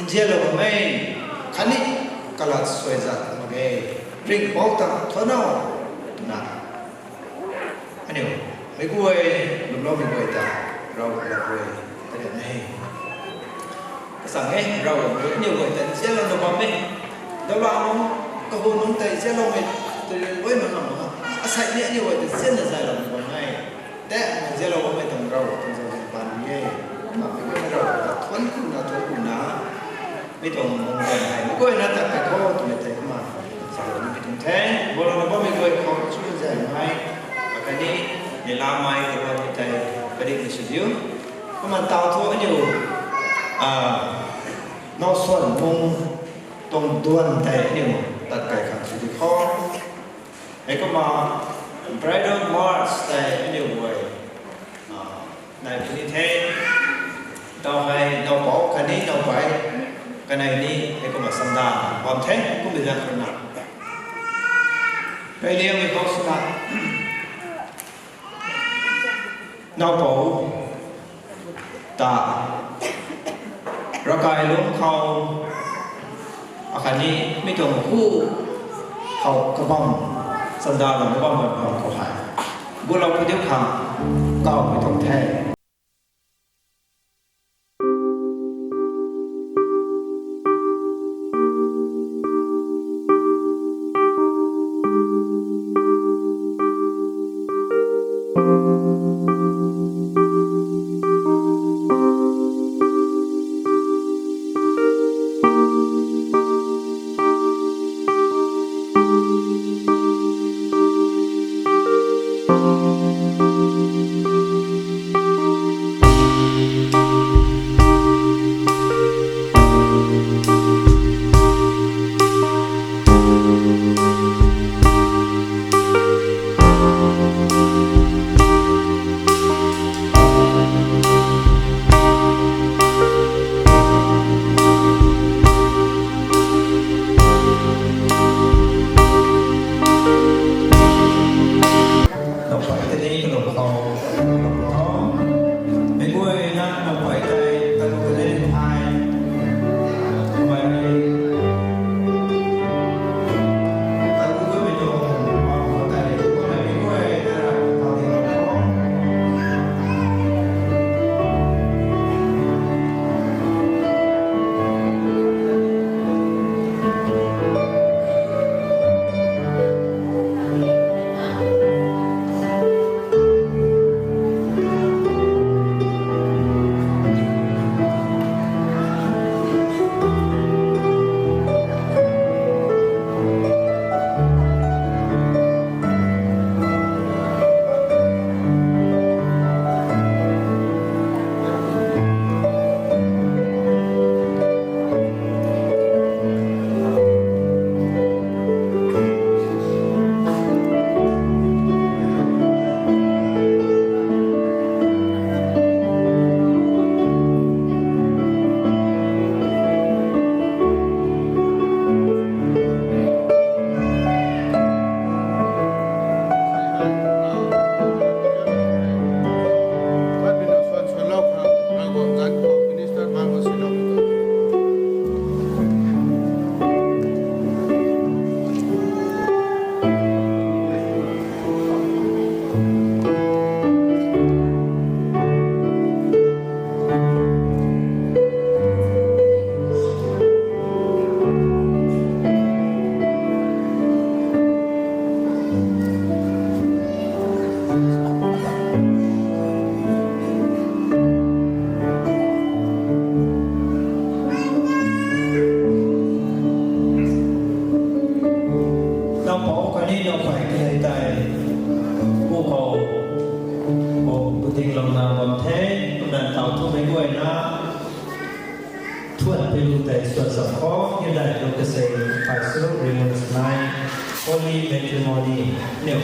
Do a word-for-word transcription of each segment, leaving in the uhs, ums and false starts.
Zianlou bam e, khatni kalat suai zat mak ge, ringhpouc ta thuan o, twna. Aniu, meic guay, lwmloumei guay ta, Ravguangc lat rui, ta rian e. Kasang e, Ravguangc rui aniu guay ta zianlou na bam e. Daula nunc, kahun nunc tei zianloumei, tei rui guay na ngam mak. Asei ni aniu guay ta zianna zaylou na bam e. Tei, zianlou bammei tuang Ravguangc tuang zauzian pan ni e. Kumna meic guay na Ravguangc ta thuan kuna, thuan kuna. Mi tuang mungdan hei, meic guay na tat kai khou twmei tei kumna. Salou ni mi tuang the, bollou na bammei guay khou chu zay mai. Akhatni, ni lamei, kaluan ni tei, padik ni sw diu. Kumna taw thu aniu, ah, now suan mung tuang duan tei aniu, tat kai khang sw di khou. Heikumna, bridal march tei aniu guay, ah, nai puni the, taw hei, nowpou khatni nowpei, kanei ni, heikumna sanda, bam the, kum di zan khou na. Kai liangmei khou swna, nowpou, ta, ravkai lungc khou, akhatni mi tuang hu, khou kabam, sanda lung kabam bam bam khou hei. Gulou pui diu khang, kawmei tuang the. Nowpou khatni nowpei kanei tei, pu khou, pu puting lou na bam the, kumna taw thumei guayna, thuan pei lu tei suan sam khou, hymdaih lu kasei, phay charuk ringngu sanei, holy matrimony, niw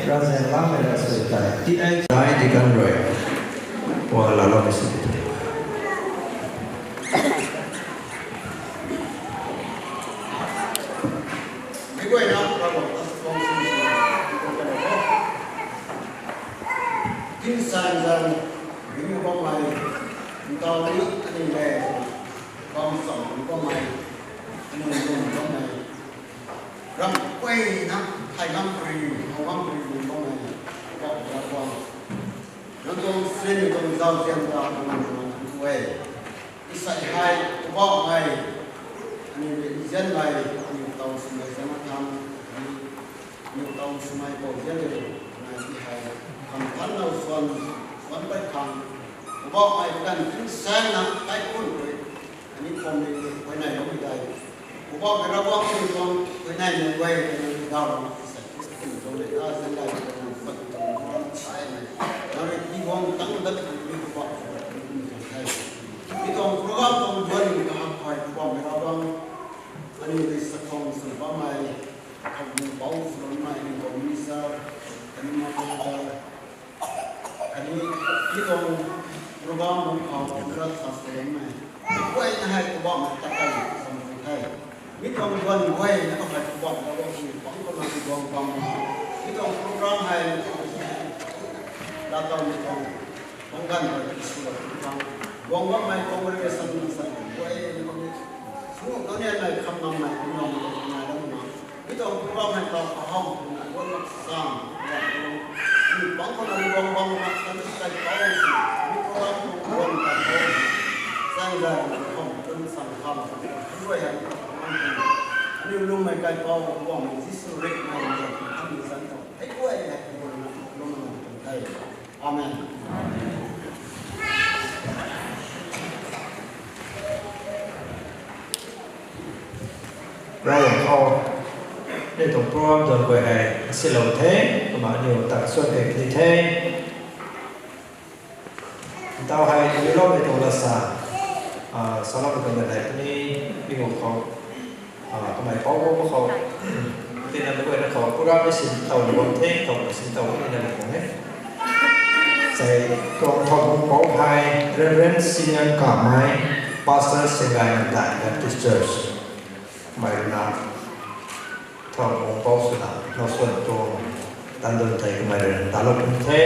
Razen lang mei ra sui tai. Ti ai dai di kan rui. Wa la lo mei sui tai. Mei guay na, Ravguangc ta sa tuang sui sui. Tingsaengzaeng ringcna bammei, ntaw ni aniw le, bam cham ni bammei, aniw lung bammei, ram guayna, thay ngam pari, how ngam pari ni bammei, Poubauhmei Ravguangc, nang tuang sin tuang zauzian ta nang nang nang tu e. Isai hei, Poubauhmei, aniw rui nzianmei, aniw taw swmei zaeng thang, aniw taw swmei pou zian rui, nai ti hei, khang than nau suan, suan pei khang, Poubauhmei kan tingsaengna kaikhunc rui, aniw kham ni huayney loumei dai. Poubauhmei Ravguangc tuang huayneymei guay, aniw daw, Jisu Khrista tuang le, a, zan dai tuang, fat tuang, tuang, sai mei. Nang rui tii guang tang dat, aniw Poubauhmei, aniw tuang sai. Mi tuang program tuang duan ni kahak hei Poubauhmei Ravguangc, aniw rui sakhwang swn bammei, khatni bau swn bammei, aniw tuang minister, khatni manager, khatni mi tuang program bam khou conduct sa swn bammei, guayna hei Poubauhmei ta kai swn the. Mi tuang duan guayna khou hei Poubauhmei Ravguangc sw pang khou na guang bam. Mi tuang program hei, la taw mi tuang, bang ganv hei sw la tuang, guang bammei congregation na sa guayna khou ni, sw nau nian mei kham nam mei, nau mei, nai lam na. Mi tuang program hei taw kahawmei na, guang mak sang, guang mak, mi pang khou na guang bam mak, kan tu kai pau, mi program khou guang kai pau, sang zai khou, kan sang kham, kan guay hei, aniw lungmei kai pau, guangmei Jisu rik mei, kan zan khou, hei guay hei, guang na, lungmei kai. Amen. Ravguangc khou, aniw tuang program tuang guay hei silou the, kumna aniw ta suan kei ni the. Ntaw hei, riuloumei tuang lat sa, a, saloumei tuang ganv hei puni, mi guang khou, a, kamei pou guang khou, tina mei guayna khou, program ni sin taw ni guang the, taw ni sin taw ni na guang e. Sei, tuang thau guang pou hei, Reverend Senior Kamei, Pastor Sengai Namdai Baptist Church. Kamei rui na, thau guang pou swna, nau suan tuang, tan dun thei kamei rui na, talou pun the.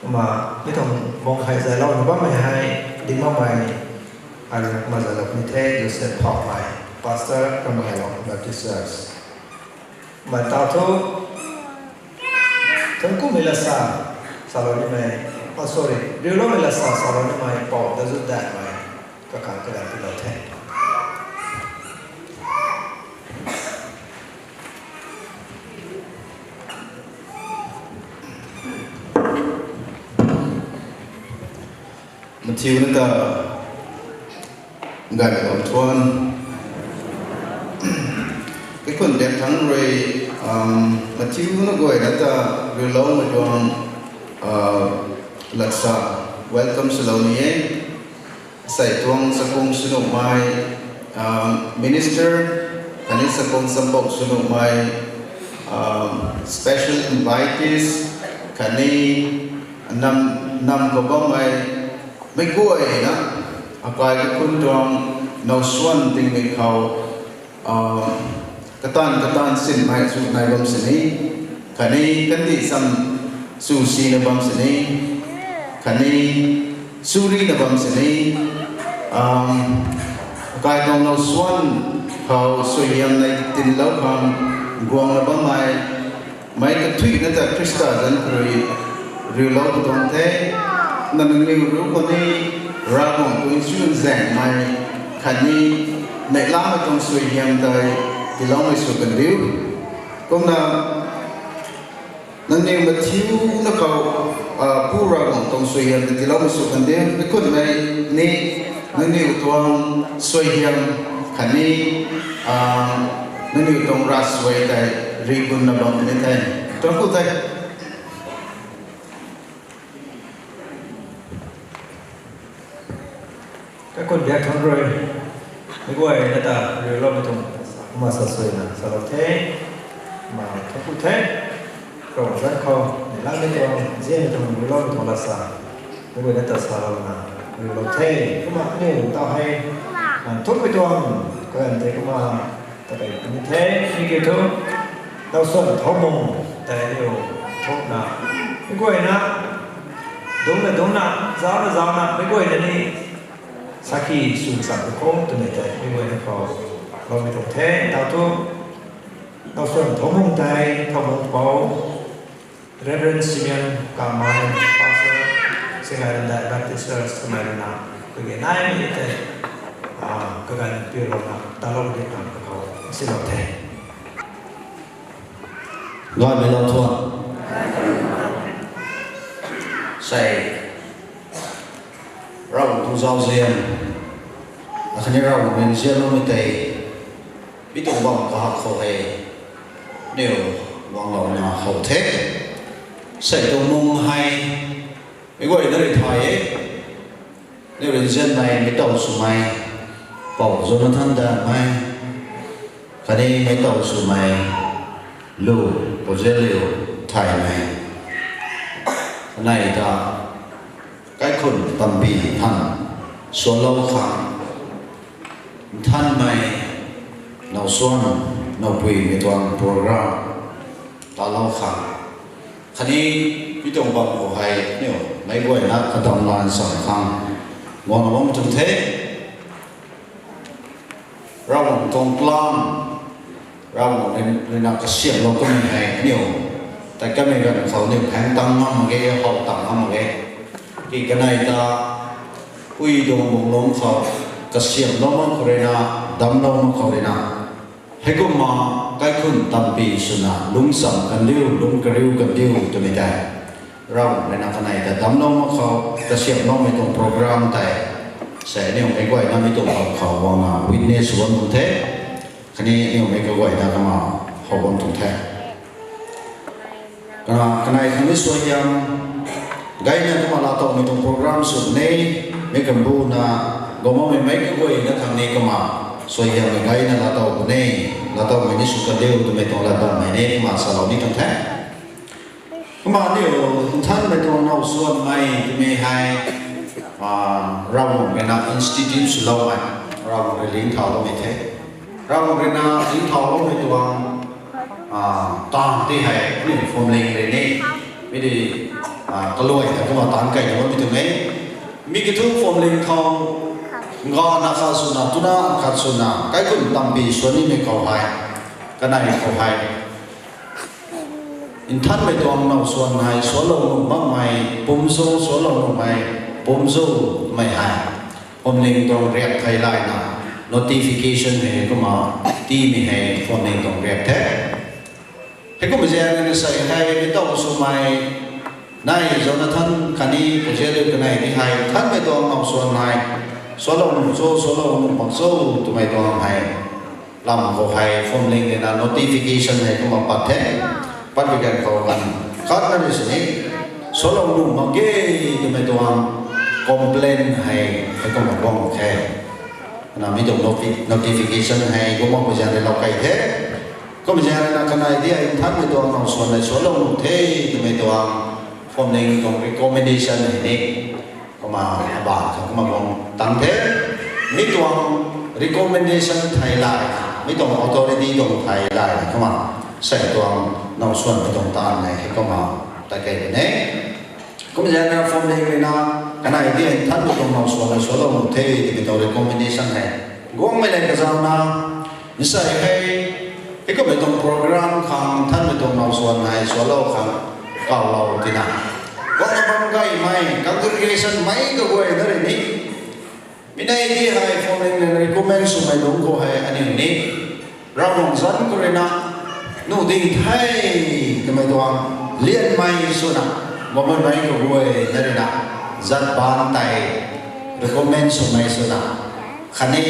Kumna, mi tuang mung hei zaylouna bammei hei, ding bammei, ai rui kumna zaylou puni the, Joseph Phawmei, Pastor Kamei Long Baptist Church. Kumna taw thu, thangc kummei lat sa, salou nimei, oh sorry, riuloumei lat sa, salou nimei, pou ta zut datmei, kakhang kadan tiilou the. Mathiu na ta, ganv bam thuan. Kaikhunc diak thangc rui, um, Mathiu na guayna ta, riuloumei tuang, uh, lat sa, welcome swlou ni e. Sei tuang sakung swnuhmei, um, minister, khatni sakung sambou swnuhmei, um, special invitees, khatni nam, nam khou bammei, mei guayna, akai kaikhunc tuang, nau suan tingmei khou, uh, kataanv kataanv sinmei sw nai bam sini, khatni kandih cham sw sina bam sini, khatni sw rina bam sini, um, akai tuang nau suan khou suaihiam nei tinlou khang guangna bammei, meic kathuicna ta Khrista zanc khou rui riulou tuang the, na nangniw rui khou ni Ravguangc tuang nchunzaenghmei khatni neihlamei tuang suaihiam tei tiiloumei sw kandiu. Kumna nangniw mathiuna khou, ah, Pu Ravguangc tuang suaihiam tei tiiloumei sw kandiu. Kaikhunmei ni nangniw tuang suaihiam khatni, ah, nangniw tuang ravsuai tei rigunna bam ni the. Tuang ku the. Kaikhunc diak thangc rui, mei guayna ta riuloumei tuang, kumna sa suaina salou the, kumna thangc ku the. Kau zan khou, neihlangmei tuang, zianmei tuang, ruiloumei tuang lat sa. Meic guayna ta salouna, ruilou the, kumna aniu ta hei, a, thukmei tuang, kaganv tei kumna, ta kei puni the, mi kiu thu, Nowsuan Thoumung, tei aniu, thukna, meic guayna, dungcna dungcna, zaucna zaucna, meic guayna ni, sakhi swn cham khou twmei tei, meic guayna khou, loumei tuang the, tau thu, Nowsuan Thoumung tei, Thoumung pou, Reverend Simeon Kamei, Pastor, Singai Randai Baptist Church, Singai Rana, kage naimei tei, a, kaganv piulouna, talou di tang kakhou, silou the. Gaymei lou thuan. Sei, Ravguangc tuang zauzian, akhatni Ravguangc rui nzianloumei tei, mi tuang bam kahak khou hei, aniu guanglouna how the. Sei tuang mung hei, meic guayna rui thay e, aniu rui nzianmei, meic tow swmei, Pou Jonathan Danmei, khatni meic tow swmei, Lu, Pou Zianliu Thaymei, kanei ta, kaikhun tampy than, suanlou khang, nthanmei, nowsuan, nowpuimei tuang program, talou khang, khatni, mi tuang bam khou hei, aniu, meic guayna kadam lan sam khang, guangna bam tuang the. Ravguangc tuang plan, Ravguangc rui, rui na kasiamhlou kamei hei aniu, tat kamei ganv khou aniu thaeng tang ngam mak ge, how tang ngam mak ge. Ki kanei ta, pui tuang bungc lungc khou, kasiamhlou mak khou rui na, damclou mak khou rui na, heikumna, kaikhun tampy swna, lungcsam kandiu, lungc kariu kandiu twmei tei, Ravguangc rui na kanei ta damclou mak khou, kasiamhloumei tuang program tei, sei aniu meic guayna mi tuang bam khou guangna witness bam tuang the, khatni aniu meic kaguayna kumna how bam tuang the. Kana, kanei khang ni suaihiam, gayna kumna laatowmei tuang program sw puni, meic kambuna, guangmei meic kaguayna khang ni kumna, suaihiammei gayna laatow puni, laatowmei ni sw kandiu twmei tuang lat bammei ni kumna salou ni tuang the. Kumna aniu, nthanmei tuang nowsuanmei twmei hei, a, Ravguangc rui na institute swloumei, Ravguangc rui lingthauloumei the. Ravguangc rui na lingthauloumei tuang, a, taanv ti hei, aniu phuamling rui ni, mi di, a, kaluai hei kumna taanc keyna bammei tuang e. Mi kiu thu phuamling khou, ngana khat swna, tuna khat swna, kaikhun tampy swan nimei khou hei, kanei khou hei, nthanmei tuang nowsuan hei, sualou nuh makmei, pumc cho, sualou nuhmei, pumc cho, mei hei, phuamling tuang riak thei layna, notification hei kumna, tiimei hei, phuamling tuang riak the. Heikumna zaeng rui na sei hei, meic tow swmei, nai Jonathan khatni Puzialiu kanei ni hei, nthanmei tuang nowsuan hei, sualou nuh cho, sualou nuh mak cho, twmei tuang hei, lam khou hei, phuamling rui na notification hei kumna pat the, patpui ganv khou ganv, khatna rui sini, sualou nuh mak ge, twmei tuang complain hei, heikumna guang the. Na mi tuang noti-, notification hei, guang makpui zaeng rui lou key the. Kumna zaeng rui na kanei di hei nthanmei tuang nowsuan hei sualou nuh the, twmei tuang phuamling tuang recommendation hei ni, kumna abaanv khou kumna guang tang the. Mi tuang recommendation thei lay, mi tuang authority tuang thei lay, kumna sei tuang nowsuanmei tuang taanv hei, heikumna tat key puni. Kumna zaeng rui na phuamling rui na, kanei di hei nthanmei tuang nowsuan hei sualou nuh the, twmei tuang recommendation hei, guangmei lev kazauna, nsei hei, heikumhmei tuang program khang nthanmei tuang nowsuan hei sualou khang, kawlou tina, guangna bam gaymei congregation meic kaguayna rui ni, mi nei di hei phuamling rui recommend swmei lungc khou hei aniu ni, Ravguangc zanc khou rui na, nuh ding the, twmei tuang, lianmei swna, bammei meic kaguayna rui na, zat baanc tei, recommend swmei swna, khatni,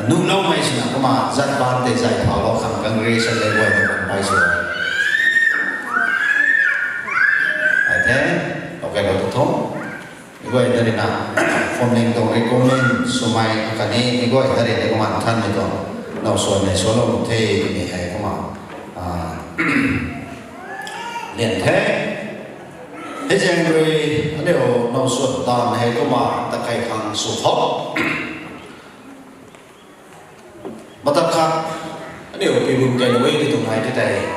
nuhloumei swna, kumna zat baanc tei zay thaulou khang congregation lev guay na bam pai sw. Ai the, okay, lou tu tho. Meic guayna rui na, phuamling tuang recommend swmei khatni meic guayna rui na kumna nthanmei tuang nowsuan hei sualou nuh the, twmei hei kumna, a, Hian the. Hei zaeng rui aniu now suan taanv hei kumna takai khang sw khou. Matak khat, aniu pibum kei na e di tuang nai ti tei.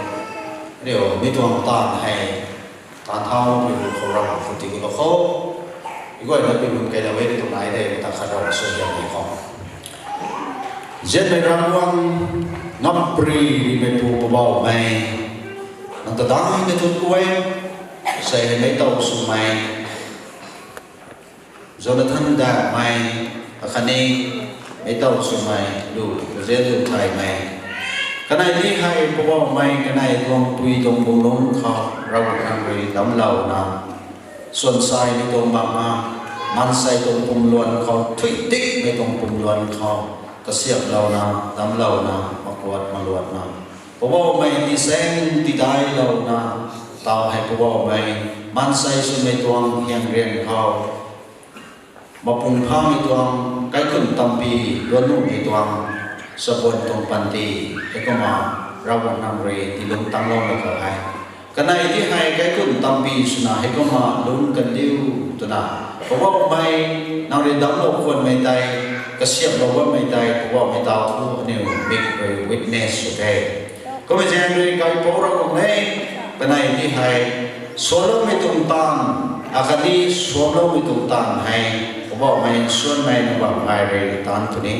Aniu mi tuang taanv hei, taanv thau pibum khou ram khou ti gu lou khou. I guay na pibum kei na e di tuang nai tei, matak khat ram sw hian ni khou. Zianmei Ravguangc, ngampri rimei Pu Poubauhmei, nang ta dang ni thut kuay, sei hei mei tow swmei, Jonathan Daengmei, akhatni mei tow swmei Lu Puzianliu Thaymei. Kanei ni hei Poubauhmei, kanei tuang pui tuang bumlung khou Ravguangc nang rui damclouna, suan sai ni tuang bam na, maansei tuang pumluan khou, thuy tikmei tuang pumluan khou, kasiamhlouna, damclouna, makuat maluatna, Poubauhmei tisaeng tidailouna, taw hei Poubauhmei, maansei swmei tuang hiang rian khou, mapung phamei tuang, kaikhunc tampi, luan nuhmei tuang, sabuan tuang panty, heikumna, Ravguangc nang rui tilung tangloumei khou hei. Kanei ti hei kaikhunc tampi swna heikumna lungc kandiu twna, Poubauhmei, nang rui damclou khwanmei tei, kasiamhlou bammei tei, Poubauhmei taw thu aniu mik rui witness sw the. Kummei zaeng rui kaipouc Ravguangc e, kanei ti hei, suanloumei tuang taanv, akhatni suanloumei tuang taanv hei, Poubauhmei nsuanmei na bam ngai rui taanv puni,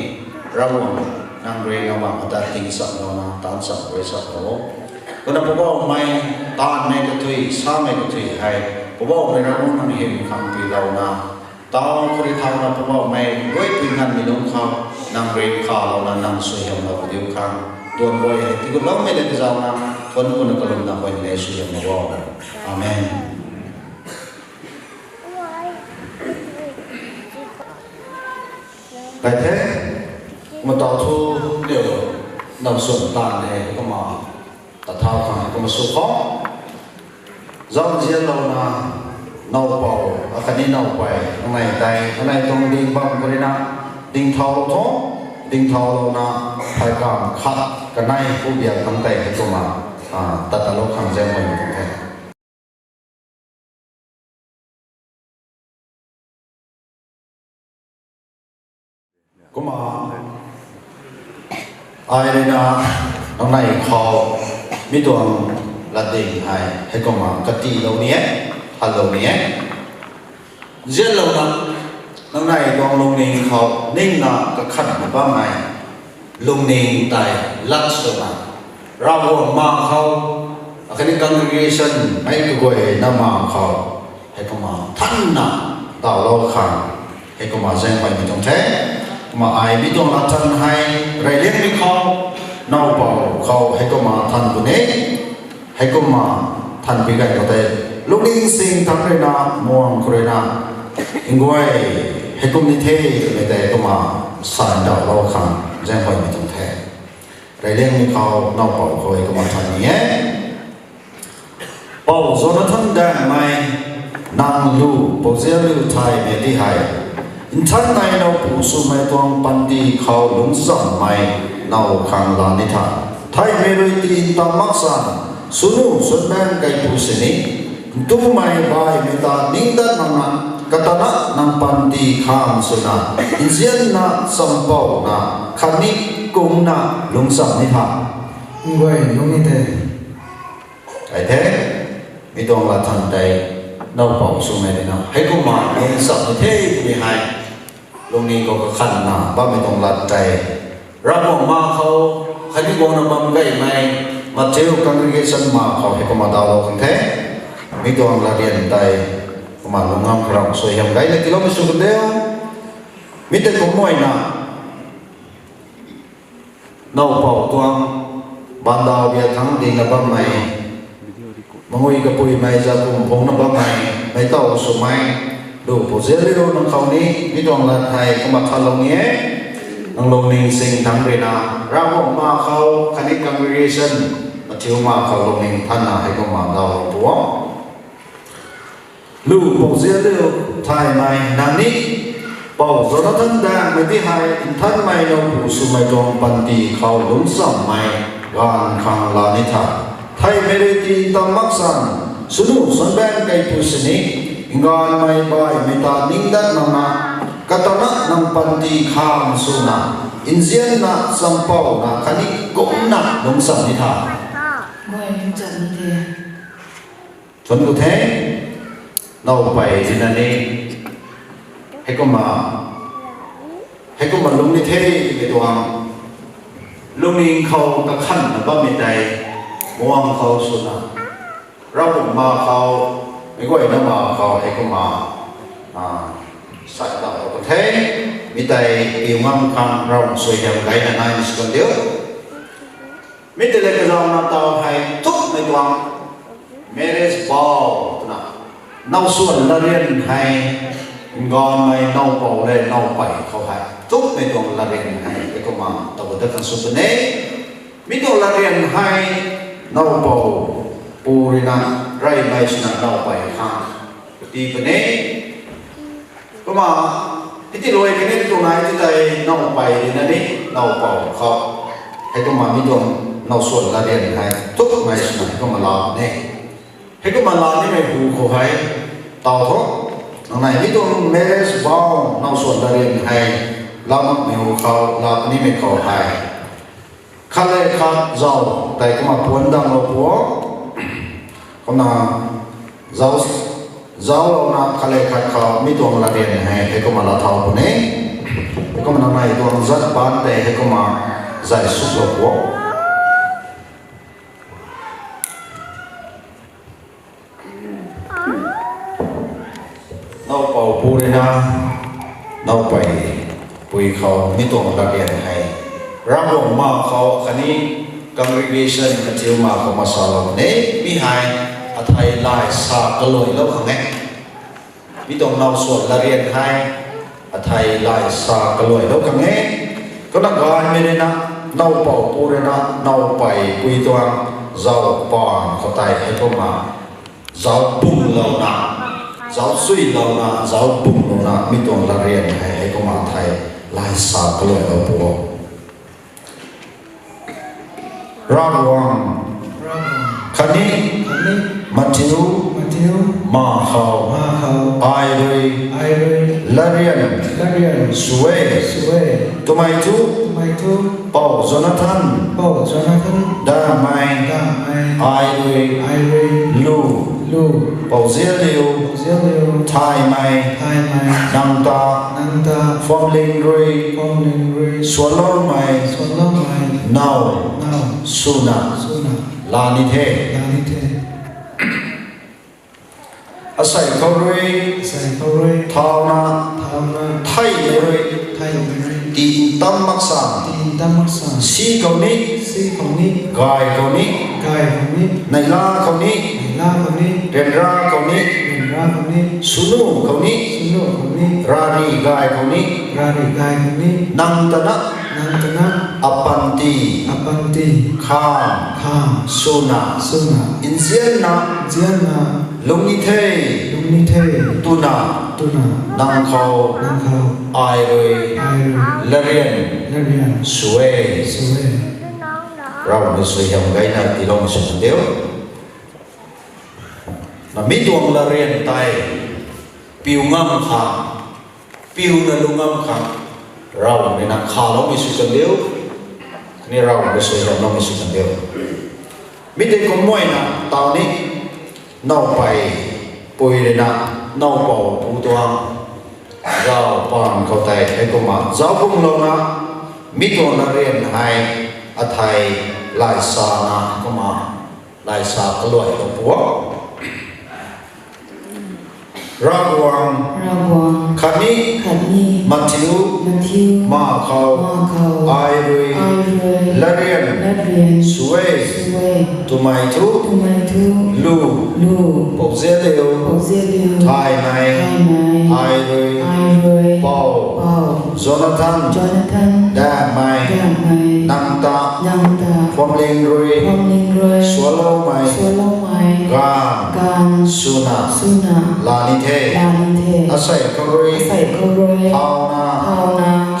Ravguangc nang rui na bam ta tingchaklouna, taanv chak rui chaklou o. Kumna Poubauhmei, taanvmei kathui, samei kathui hei, Poubauhmei Ravguangc nang hym khang tiilouna, taw khou rui thauna Poubauhmei, guaypui nganvmei lungc khou, nang rui khalouna, nang suaihiamlou kadiu khang, duan guay hei tiigutloumei le kazauna, thuanc kuna kalumna guay ni le suaihiamlou o. Amen. Kai the, kumna taw thu liu, now suan taanv hei kumna, ta thau khang kumna sw khou. Zauzianlouna, nowpou, akhatni nowpei, nganei tei, nganei tuang ding bam khou rui na, ding thau tho, ding thaulouna, phey kam khat, kanei pu biak khang tei hei kumna, tat talou khang zaenghuaymei tuang the. Kumna, ai rui na, nangnei khou, mi tuang latding hei, heikumna katilou ni e, hatlou ni e. Zianlouna, nangnei tuang lungning khou, ningna kakhanna bammei, lungning tei lat swna, Ravguangc ma khou, akhatni congregation mei kaguayna ma khou, heikumna thanna, tawlou khang, heikumna zaenghuaymei tuang the. Kumna ai mi tuang lat than hei, reyliangmei khou, nowpou khou, heikumna than puni, heikumna thanpi gay khou tei, lungning sing thangc rui na, muang khou rui na, nguay, heikum ni the, twmei tei kumna, sa ndauhlou khang, zaenghuaymei tuang the. Reyliangmei khou, nowpou khou, heikumna than ni e. Pou Jonathan Daengmei, nang Lu Puzianliu Thaymei ti hei, nthanmei now pu swmei tuang panty khou lungcchammei, now khang la ni tha. Thaymei rui ti tam mak san, swnu swnbaeng kaipu sini, ntumei baihmei ta ningdat makna, katana nang panty khang swna, nzianna champouna, khatni kumna lungcham ni tha. Nguay lung ni the. Ai the, mi tuang lat than tei, nowpou swmei rui na, heikumna lungcham ni the twmei hei, lungning khou kakhanna bammei tuang lat tei, Ravguangc ma khou, khatni guangna bam gaymei, Matthew congregation ma khou heikumna dawlou khang the, mi tuang latryan tei, kumna lungngam khou ram suaihiam gayna tiiloumei sw kan de, mi tei kumhmei na, nowpou tuang, baandaw biak thangc dingna bammei, mangui kapuimei zakum phungna bammei, mei tow swmei, Lu Puzianliu nang khou ni, mi tuang lat hei kumna thanlou ni e, nang lungning sing thangc rui na, Ravguangc ma khou, khatni congregation, Matthew ma khou lungning thanna heikumna dawlou pu o. Lu Puzianliu Thaymei nang ni, Pou Jonathan Daengmei ti hei, nthanmei now pu swmei tuang panty khou lungcchammei, gaanv khang la ni tha. Thaymei rui ti tam mak san, Swnu suanbaeng kaipu sini, nganvmei baihmei ta ningdat makna, katana nang panty khang swna, nzianna champouna khatni kumna lungcham ni tha. Guay lungcham ni the. Thuanc ku the, naupei tina ni, heikumna, heikumna lung ni the, tiki tuang, lungning khou kakhanna bammei tei, muang khou swna, Ravguangc ma khou, meic guayna ma khou, heikumna, a, sat ta khou the, mi tei piu ngam khang Ravguangc suaihiam gayna nai ni sw kan diu. Mi tei le kazauhna taw hei thukmei tuang marriage vow twna, nowsuan latryan hei, nganvmei nowpou le nowpei khou hei thukmei tuang latryan hei, heikumna taw dat kan sw puni. Mi tuang latryan hei, nowpou pu ruina, reymei swna nowpei khang tii puni. Kumna, hei ti luai kani tuang nai ti tei nowpei ruina ni, nowpou khou, heikumna mi tuang nowsuan latryan hei thukmei swna heikumna laa puni. Heikumna laa nimei hu khou hei, taw tho, nang nai mi tuang marriage vow nowsuan latryan hei, laa makmei hu khou, laa nimei khou hei, khat le khat zauc tei kumna puan danglou pu o. Kumna zauc, zauclouna khat le khat khou mi tuang latryan hei, heikumna laa thau puni. Kumna nang nai tuang zat baan tei heikumna zay suklou pu o. Nowpou pu ruina, nowpei pui khou mi tuang latryan hei, Ravguangc ma khou khatni congregation kachiu ma khou masalou ni, mi hei athei lay sa kaluailou khang e. Mi tuang nowsuan latryan hei, athei lay sa kaluailou khang e. Kumna gaymei ruina, nowpou pu ruina, nowpei pui tuang zauc paan khou tei heikumna, zauc bunglouna, zauc suilouna, zauc bunglouna, mi tuang latryan hei, heikumna thei lay sa kaluailou pu o. Ravguangc, khatni, mathiu, ma khou, ai rui, latryan, sw e, twmei thu, Pou Jonathan, Dammei, ai rui, lu, Pou Zianliu, thaymei, nang ta, Phuamling rui, suanloumei, now, swna, laa ni the. Asei khou rui, thauna, theihmei rui, tii ntam mak sa, si khou ni, gay khou ni, neihla khou ni, ryanra khou ni, swnu khou ni, rari gay khou ni, nang tana, apanty, khang, swna, nzianna, lungc ni the, twna, nang khou, ai rui, latryan, sw e. Ravguangc rui suaihiam gayna tiiloumei sw kan diu. Na mi tuang latryan tei, piu ngam khang, piuna lung ngam khang, Ravguangc ruina khaloumei sw kan diu, khatni Ravguangc rui suaihiamloumei sw kan diu. Mi tei kumna na taw ni, nowpei pui ruina, nowpou pu tuang zauc paan khou tei heikumna zauc bunglouna, mi tuang latryan hei, athei lay sana kumna lay sa kaluailou pu o. Ravguangc, khatni, mathiu, ma khou, ai rui, latryan, sw e, twmei thu, lu, Pou Zianliu, thaymei, ai rui, Pou, Jonathan, Dammei, nang ta, Phuamling rui, suanloumei, ganv, swna, laa ni the. Asei khou rui, thauna,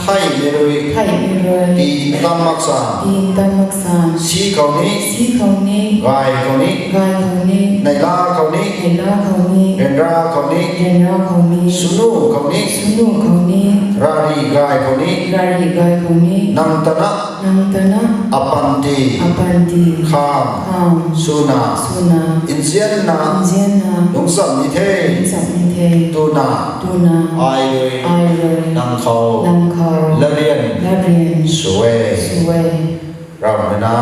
Theihmei rui. Theihmei rui. Tii tam mak san. Tii tam mak san. Si khou ni. Si khou ni. Gay khou ni. Gay khou ni. Neihla khou ni. Neihla khou ni. Ryanra khou ni. Ryanra khou ni. Sunu khou ni. Sunu khou ni. Rari gay khou ni. Rari gay khou ni. Nang tana. Nang tana. Apanti. Apanti. Kham. Kham. Suna. Suna. Nzianna. Nzianna. Lungcsam ni the. Lungcsam ni the. Tuna. Tuna. Ai rui. Ai rui. Nang khou. Nang khou. Larian. Larian. Sw e. Sw e. Ravmei na.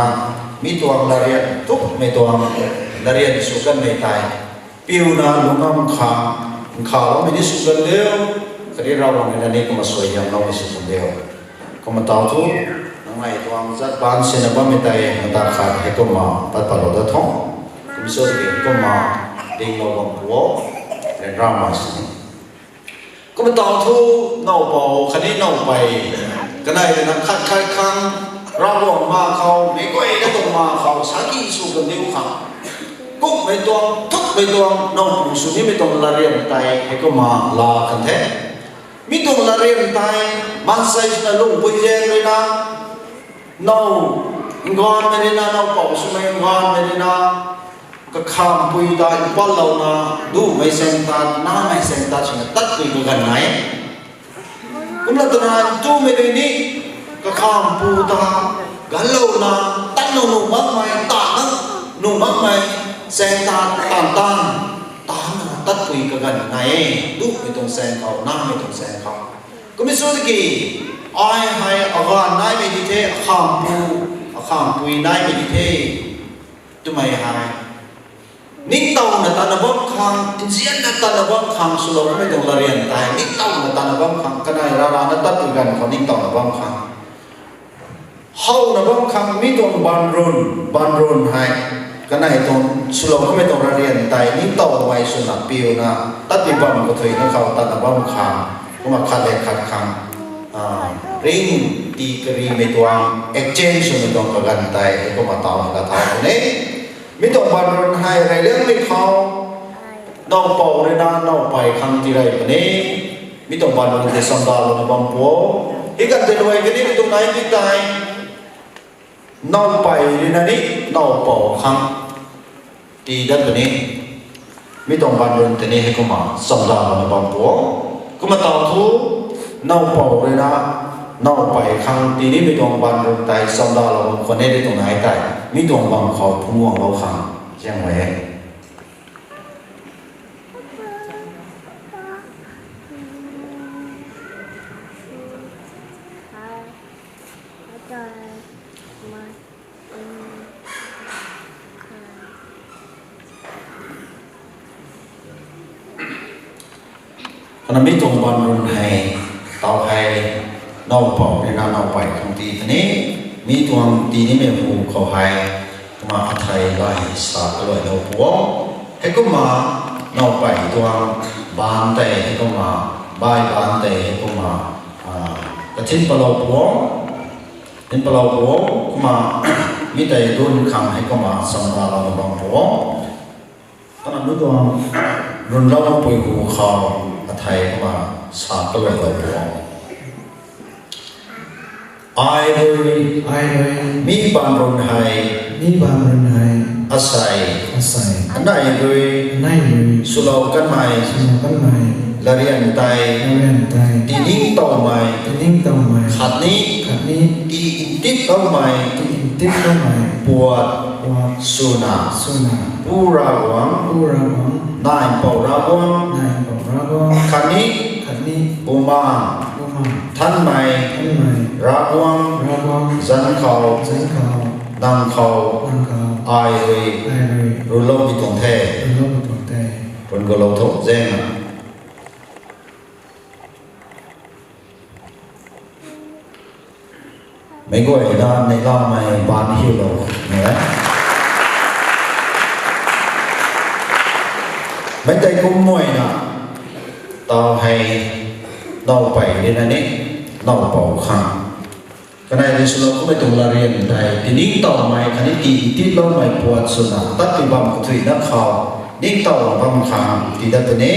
Mi tuang larian. Tukmei tuang. Larian sw kanmei tei. Piuna lungam khang. Nkhavloumei ni sw kan diu. Khatni Ravguangc rui na ni kumna suaihiamloumei sw kan diu. Kumna tau thu, nang nei tuang zat baan sina bammei tei, mata khat hei kumna, pat patlou dat tho. Kum sw tiki kumna, dinglou bam pu o, ryanramei sini. Kumna tau thu, nowpou, khatni nowpei, kanei rui na khat khat khang, Ravguangc ma khou, meic guay na tuang ma khou, saki sw kan diu khang. Kummei tuang, thukmei tuang, nowpu sw nimei tuang larian tei, hei kumna, la kan the. Mi tuang larian tei, maansei swna lungpui zaeng rui na, now, nganvmei rui na, nowpou swmei nganvmei rui na, kakhampui ta mpatlouna, dumei saeng tat, namei saeng tat swna tatpui kaganv nai. Kumna twna ntumei rui ni, kakhampu ta, ganvlouna, tatlou nuh makmei, tatna nuh makmei, saeng tat, tan tan, tanna tatpui kaganv nai e, dumei tuang saeng khou, namei tuang saeng khou. Kummei sw tiki, ai hei aganv naimei di the, akhampu, akhampui naimei di the, twmei hei. Ningtowna tatna bam khang, nzianna tatna bam khang, swlou kamei tuang larian tei, ningtowna tatna bam khang, kanei rarana tatpui ganv khou ningtowna bam khang. Howna bam khang, mi tuang banrun, banrun hei, kanei tuang, swlou kamei tuang larian tei, ningtowmei swna piuna, tatpui bam kathuina khou tatna bam khang, kumna khat le khat khang, ah, ring ti karimei tuang, exchange swmei tuang kaganv tei, kumna taw na kathau puni. Mi tuang banrun hei reyliangmei khou, nowpou rui na nowpei khang tii rey puni. Mi tuang banrun tei chamdalouna bam pu o. Hei kan tei luai kani mi tuang nai ti tei. Nowpei rui na ni nowpou khang tii dat puni. Mi tuang banrun tei ni hei kumna chamdalouna bam pu o. Kumna taw thu, nowpou rui na nowpei khang tii nimei tuang banrun tei chamdalou bam khwan e di tuang nai tei. Mi tuang bam khou phungc guanglou khang zaeng e. Kana mi tuang banrun hei, taw hei, nowpou rui na nowpei khang tii puni, mi tuang tii nimei hu khou hei, kumna athei lai sa kaluailou pu o. Heikumna nowpei tuang baan tei, heikumna bai baan tei, heikumna, ah, kathin palou pu o. Thin palou pu o, kumna mi tei dun khang heikumna chamdalouna bam pu o. Kana mi tuang runlou pui hu khou athei kumna sa kaluailou pu o. Ai rui, ai rui, mi banrun hei, mi banrun hei, asei, asei, anei rui, anei rui, swlou kanmei, swlou kanmei, larian tei, larian tei, tiningtowmei, tiningtowmei, khatni, khatni, ti ntiploumei, ti ntiploumei, puat, puat, swna, swna, Pu Ravguangc, Pu Ravguangc, Naipou Ravguangc, Naipou Ravguangc, khatni, khatni, Bumaengh, Bumaengh, Nthanmei, Nthanmei, Ravguangc, Ravguangc, zanc khou, zanc khou, nang khou, nang khou, ai rui, ai rui, runloumei tuang the, runloumei tuang the. Run kalou tho zaeng na. Meic guay na neihlamei baan hiulou e. Mei tei kum muayna, taw hei, nowpei rui na ni, nowpou khang. Kanei rui swlou kamei tuang larian tei, tiningtowmei khatni ti ntiploumei puat swna, tat ti bam kathuina khou, ningtowna bam khang, tii dat puni,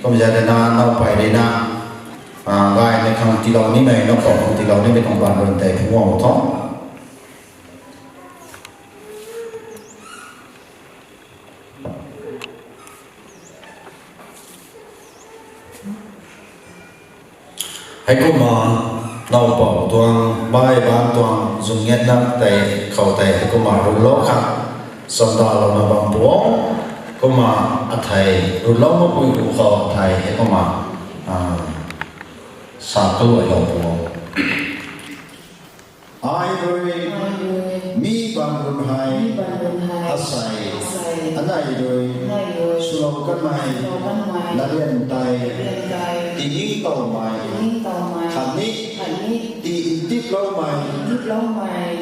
kumna zana nowpei rui na, Gay ni khang tiilou nimei, nap khou khang tiilou nimei tuang baan run tei phungc guang tho. Heikumna, nowpou tuang, bai baan tuang, zungngatna tei, khou tei, heikumna, runlou kha, chamdalouna bam pu o, kumna, athei, runlou makpui pu khou, athei, heikumna, sa kaluailou pu o. Ai rui, mi bam run hei, asei, anei rui, swlou kanmei, larian tei, tiningtowmei, khatni, ti ntiploumei,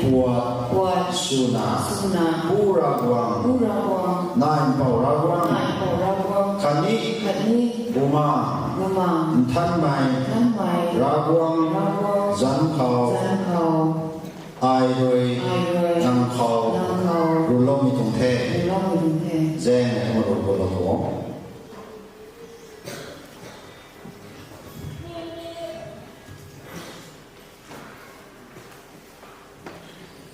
puat, swna, Pu Ravguangc, Naipou Ravguangc, khatni, Bumaengh, Nthanmei, Ravguangc, zanc khou, ai rui, nang khou, runloumei tuang the. Zaeng kumna run guanglou tuang.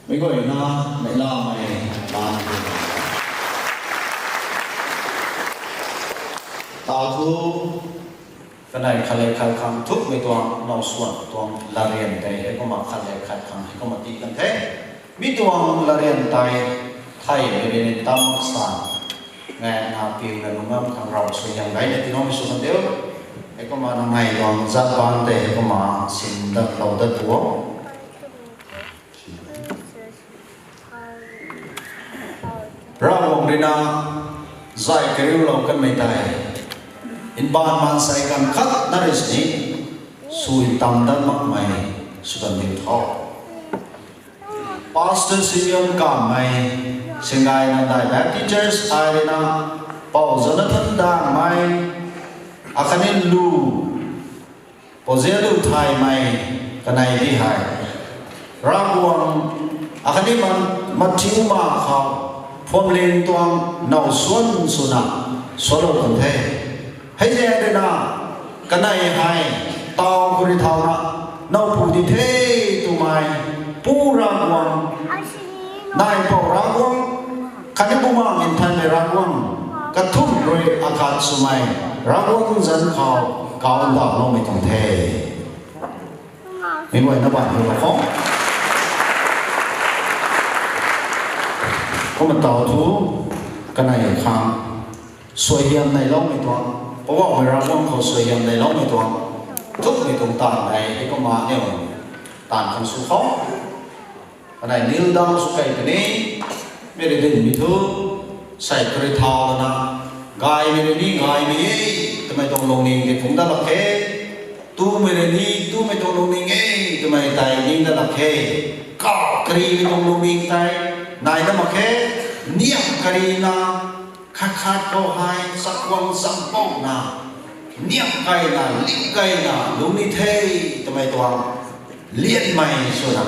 Meic guayna, neihlamei, baan tei, taw thu, kanei khat le khat khang thukmei tuang, now swan tuang, larian tei, heikumna khat le khat khang, heikumna tii kan the. Mi tuang larian tei, theimei rui ni tam mak sa, ngaekna piuna lungam khang rav suaihiam gayna tiiloumei sw kan diu. Heikumna nang nei tuang zat baan tei, heikumna sin dat lou dat pu o. Ravguangc rui na, zay kariulou kanmei tei, mbaanv maansei ganv khat na rui sini, sui tam dat makmei, sw kan diu tho. Pastor Simeon Kamei, Singay Namdai Baptist Church ai rui na, Pou Jonathan Dangmei, akhatni Lu, Pou Zianluthaimei, kanei di hei, Ravguangc, akhatni man, mathiu ma khou, phuamling tuang now swan swna, swlou kan the. Hei zaeng rui na, kanei hei, taw khou rui thauna, nowpu di the twmei, Pu Ravguangc, Naipou Ravguangc, khatni Bumaengh Nthanmei Ravguangc, kathumh rui akhat swmei, Ravguangc zanc khou, kau ndauhloumei tuang the. Meic guayna baan hylou khou. Kumna taw thu, kanei khang, suaihiam neiloumei tuang, Poubauhmei Ravguangc khou suaihiam neiloumei tuang, thukmei tuang taanv hei, heikumna aniu, taanv khang sw khou. Kanei kneel down sw kei puni, mei rui dinmei thu, sei khou rui thau lana, gaymei rui ni gaymei e, twmei tuang lungning tei phungc dat lak khe, tumei rui ni tumei tuang lungning e, twmei tei ning dat lak khe, kau karimei tuang lungning tei, nai dat mak khe, niam karina, khat khat khou hei chakhwang champouna, niam keyna, lim keyna, lungc ni the, twmei tuang, lianmei swna,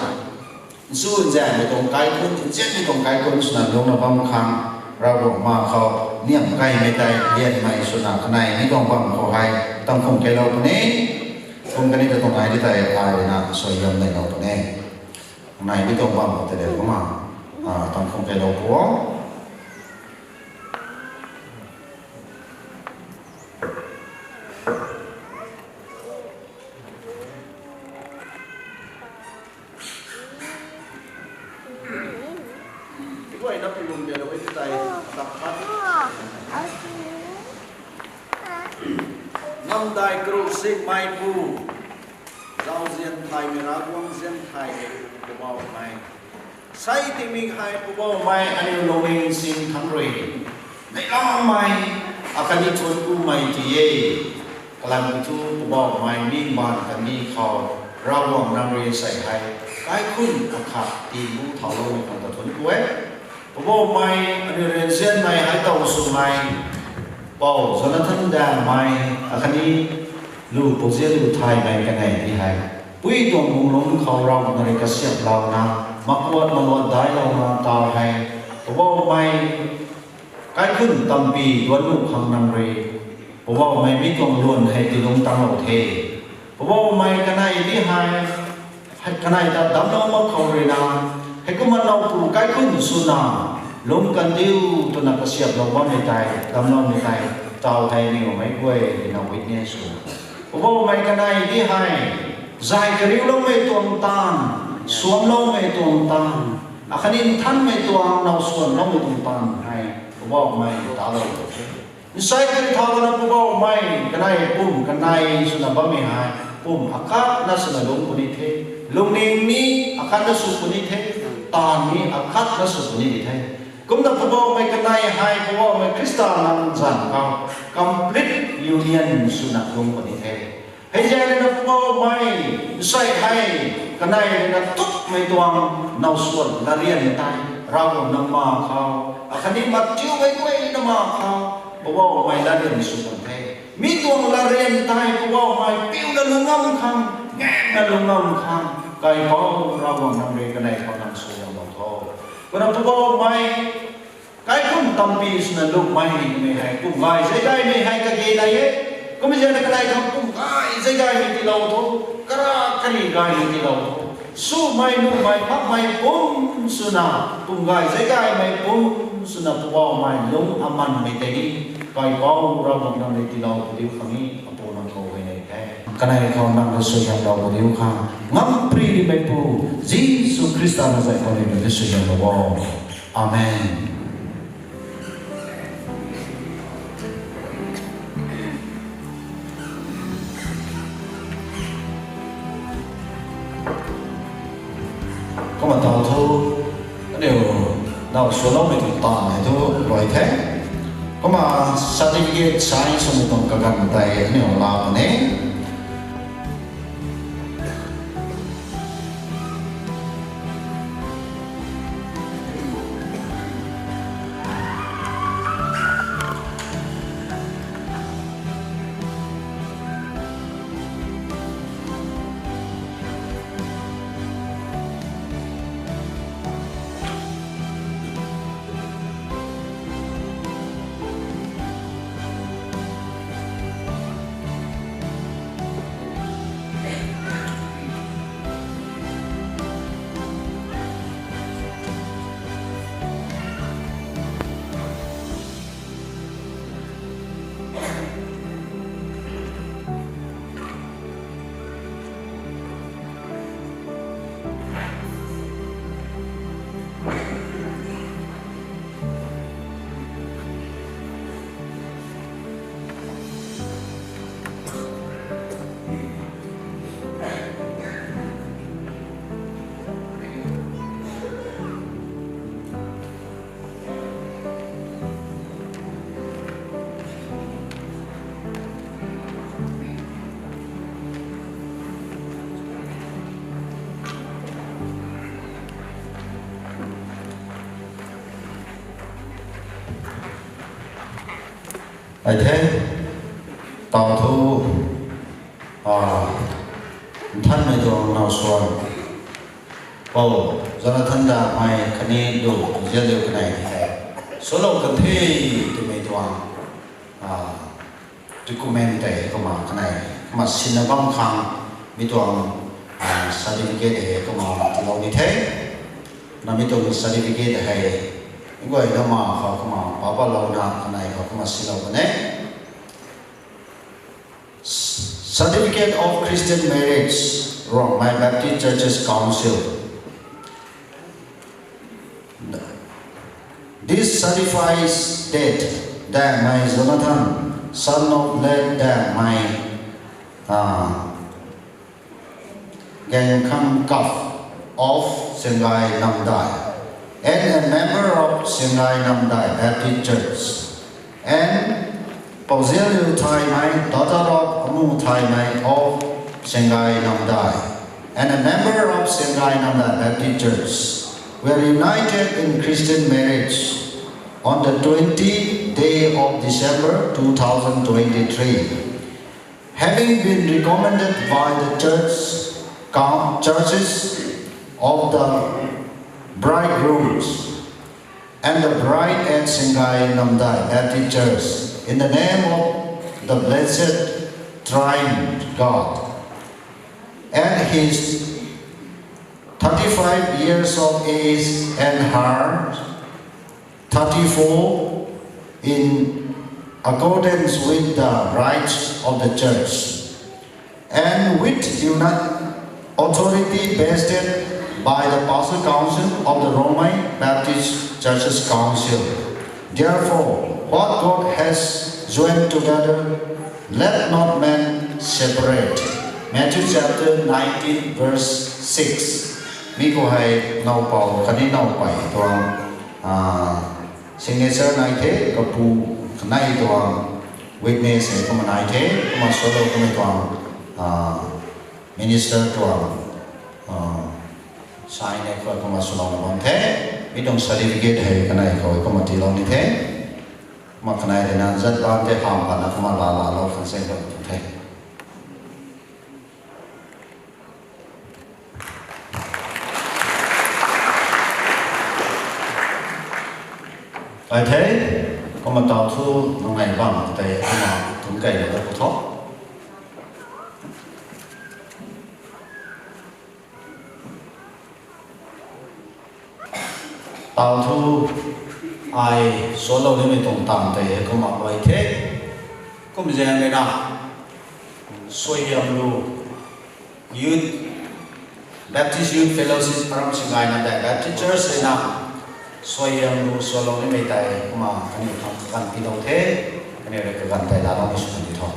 nchun zaenghmei tuang kaikhunc, nzianmei tuang kaikhunc swna lungna bam khang, Ravguangc ma khou, niam keymei tei, lianmei swna, kanei ni tuang bam khou hei, tam khum keylou puni, kum kani ta tuang ai di tei, ai rui na, suaihiam neilou puni. Kanei ni tuang bam khou tei le kumna, tam khum keylou pu o. Meic guayna pi lum de lou e tei, tak khat. Namdai karu singmeipu, zauzian thaymei Ravguangc, zian thaymei Poubauhmei, sei tingmik hei Poubauhmei aniu lungning sing thangc rui, neihlamei, akhatni thuanc kumei ti e. Kalam kiu thu Poubauhmei mi mbaanv kandih khou, Ravguangc nang rui sei hei, kaikhunc akhat tii bu thauloumei khang ta thuanc ku e. Poubauhmei aniu rui nzianmei hei tow swmei, Pou Jonathan Dangmei, akhatni Lu Pou Zianluthaimei kanei di hei, pui tuang bung lungc khou Ravguangc rui kasiamhlouna, makuat maluat dailouna taw hei, Poubauhmei, kaikhunc tampy duanc nuh khang nang rui, Poubauhmei mi tuang luan hei tiilungc tanglou the. Poubauhmei kanei di hei, hei kanei ta damclou mak khou ruina, heikumna nowpu kaikhunc swna, lungc kandiu twna kasiaplou bammei tei, damcloumei tei, taw hei niwmei guay ruina witness sw. Poubauhmei kanei di hei, zay kariuloumei tuang taanv, suamloumei tuang taanv, akhatni nthanmei tuang now suanloumei tuang taanv hei, Poubauhmei talou the. Nsei kari thau lana Poubauhmei kanei pum kanei swna bammei hei, pum akhatna swna lungc puni the, lungning ni akhatna sw puni the, taanv ni akhatna sw puni di the. Kumna Poubauhmei kanei hei Poubauhmei Khrista nang zanc khou complete union swna lungc puni the. Hei zaeng ruina Poubauhmei, nsei hei, kanei ruina tukmei tuang now suan latryan tei, Ravguangc nang ma khou, akhatni Matthew mei guay na ma khou, Poubauhmei latryan sw kan the. Mi tuang latryan tei Poubauhmei piuna lungc ngam khang, ngaekna lungc ngam khang, Kaipouc Ravguangc nang rui kanei khou nang suaihiamlou tho. Kumna Poubauhmei, kaikhunc tampi swna lungmei nimei hei, pum gay zei gaymei hei kage nai e. Kummei zaeng ruina kanei khang pum gay zei gaymei tiilou tho, kara kari gaymei tiilou tho. Swmei, nuhmei, makmei pum swna, pum gay zei gaymei pum swna Poubauhmei lungc amanmei tei ni, Kaipouc Ravguangc nang rui tiilou padiu khang ni, Apu nang khou huayney the. Kanei khou nang rui suaihiamlou padiu khang, ngamparymeipu, Jisu Khrista na zay khou ni nang rui suaihiamlou o. Amen. Kumna taw thu, aniu now suanloumei tuang taanv hei thu luai the. Kumna certificate sign swmei tuang kaganv tei aniu laa puni. Ai the, taw thu, nthanmei tuang now suan, Pou Jonathan Dammei khatni Lu Zianliu kanei hei, swlou kan the twmei tuang document tei kumna kanei, kumna sinna bam khang mi tuang certificate hei kumna tiilou ni the. Na mi tuang certificate hei, guayna ma khou kumna papalouna kanei khou kumna silou kan e. Certificate of Christian Marriage, Rongmei Baptist Churches Council. This certifies that Dammei Jonathan, son of late Dammei, uh, Gangkham Kap of Senggai Namdai, and a member of Senggai Namdai Baptist Church, and Pou Zianliu Thaymei, daughter of Amu Thaymei of Senggai Namdai, and a member of Senggai Namdai Baptist Church, were united in Christian marriage on the twentieth day of December two thousand twenty-three. Having been recommended by the church, coun-, churches of the bridegrooms and the bride at Senggai Namdai Baptist Church, in the name of the blessed Triune God, at his thirty-five years of age and her thirty-four, in accordance with the rites of the church, and with unit authority vested by the Pastoral Council of the Roman Baptist Churches Council. Therefore, what God has joined together, let not man separate. Matthew chapter nineteen, verse six. Mi khou hei naupou khatni naupui tuang, ah, signature nai the, kapu kanei tuang witness hei kumna nai the, kumna swlou kamei tuang, ah, minister tuang, ah, sign hei khou kumna swlou na bam the. Mi tuang certificate hei kanei khou kumna tiilou ni the. Kumna kanei rui na zat bam the, hamh pana kumna laa laalou khang se bam tu the. Ai the, kumna taw thu nang nai bam tei kumna tum kei na ta pu tho. Taw thu ai swlou nimei tuang taanv tei kumna ai the. Kum zaeng rui na, Suaihiamlu Youth, Baptist Youth Fellowship aram singaina tei Baptist Church rui na, Suaihiamlu swlou nimei tei kumna kaniw khang kaganv tiilou the, kaniw rui kaganv tei laalou ni sw kan di tho.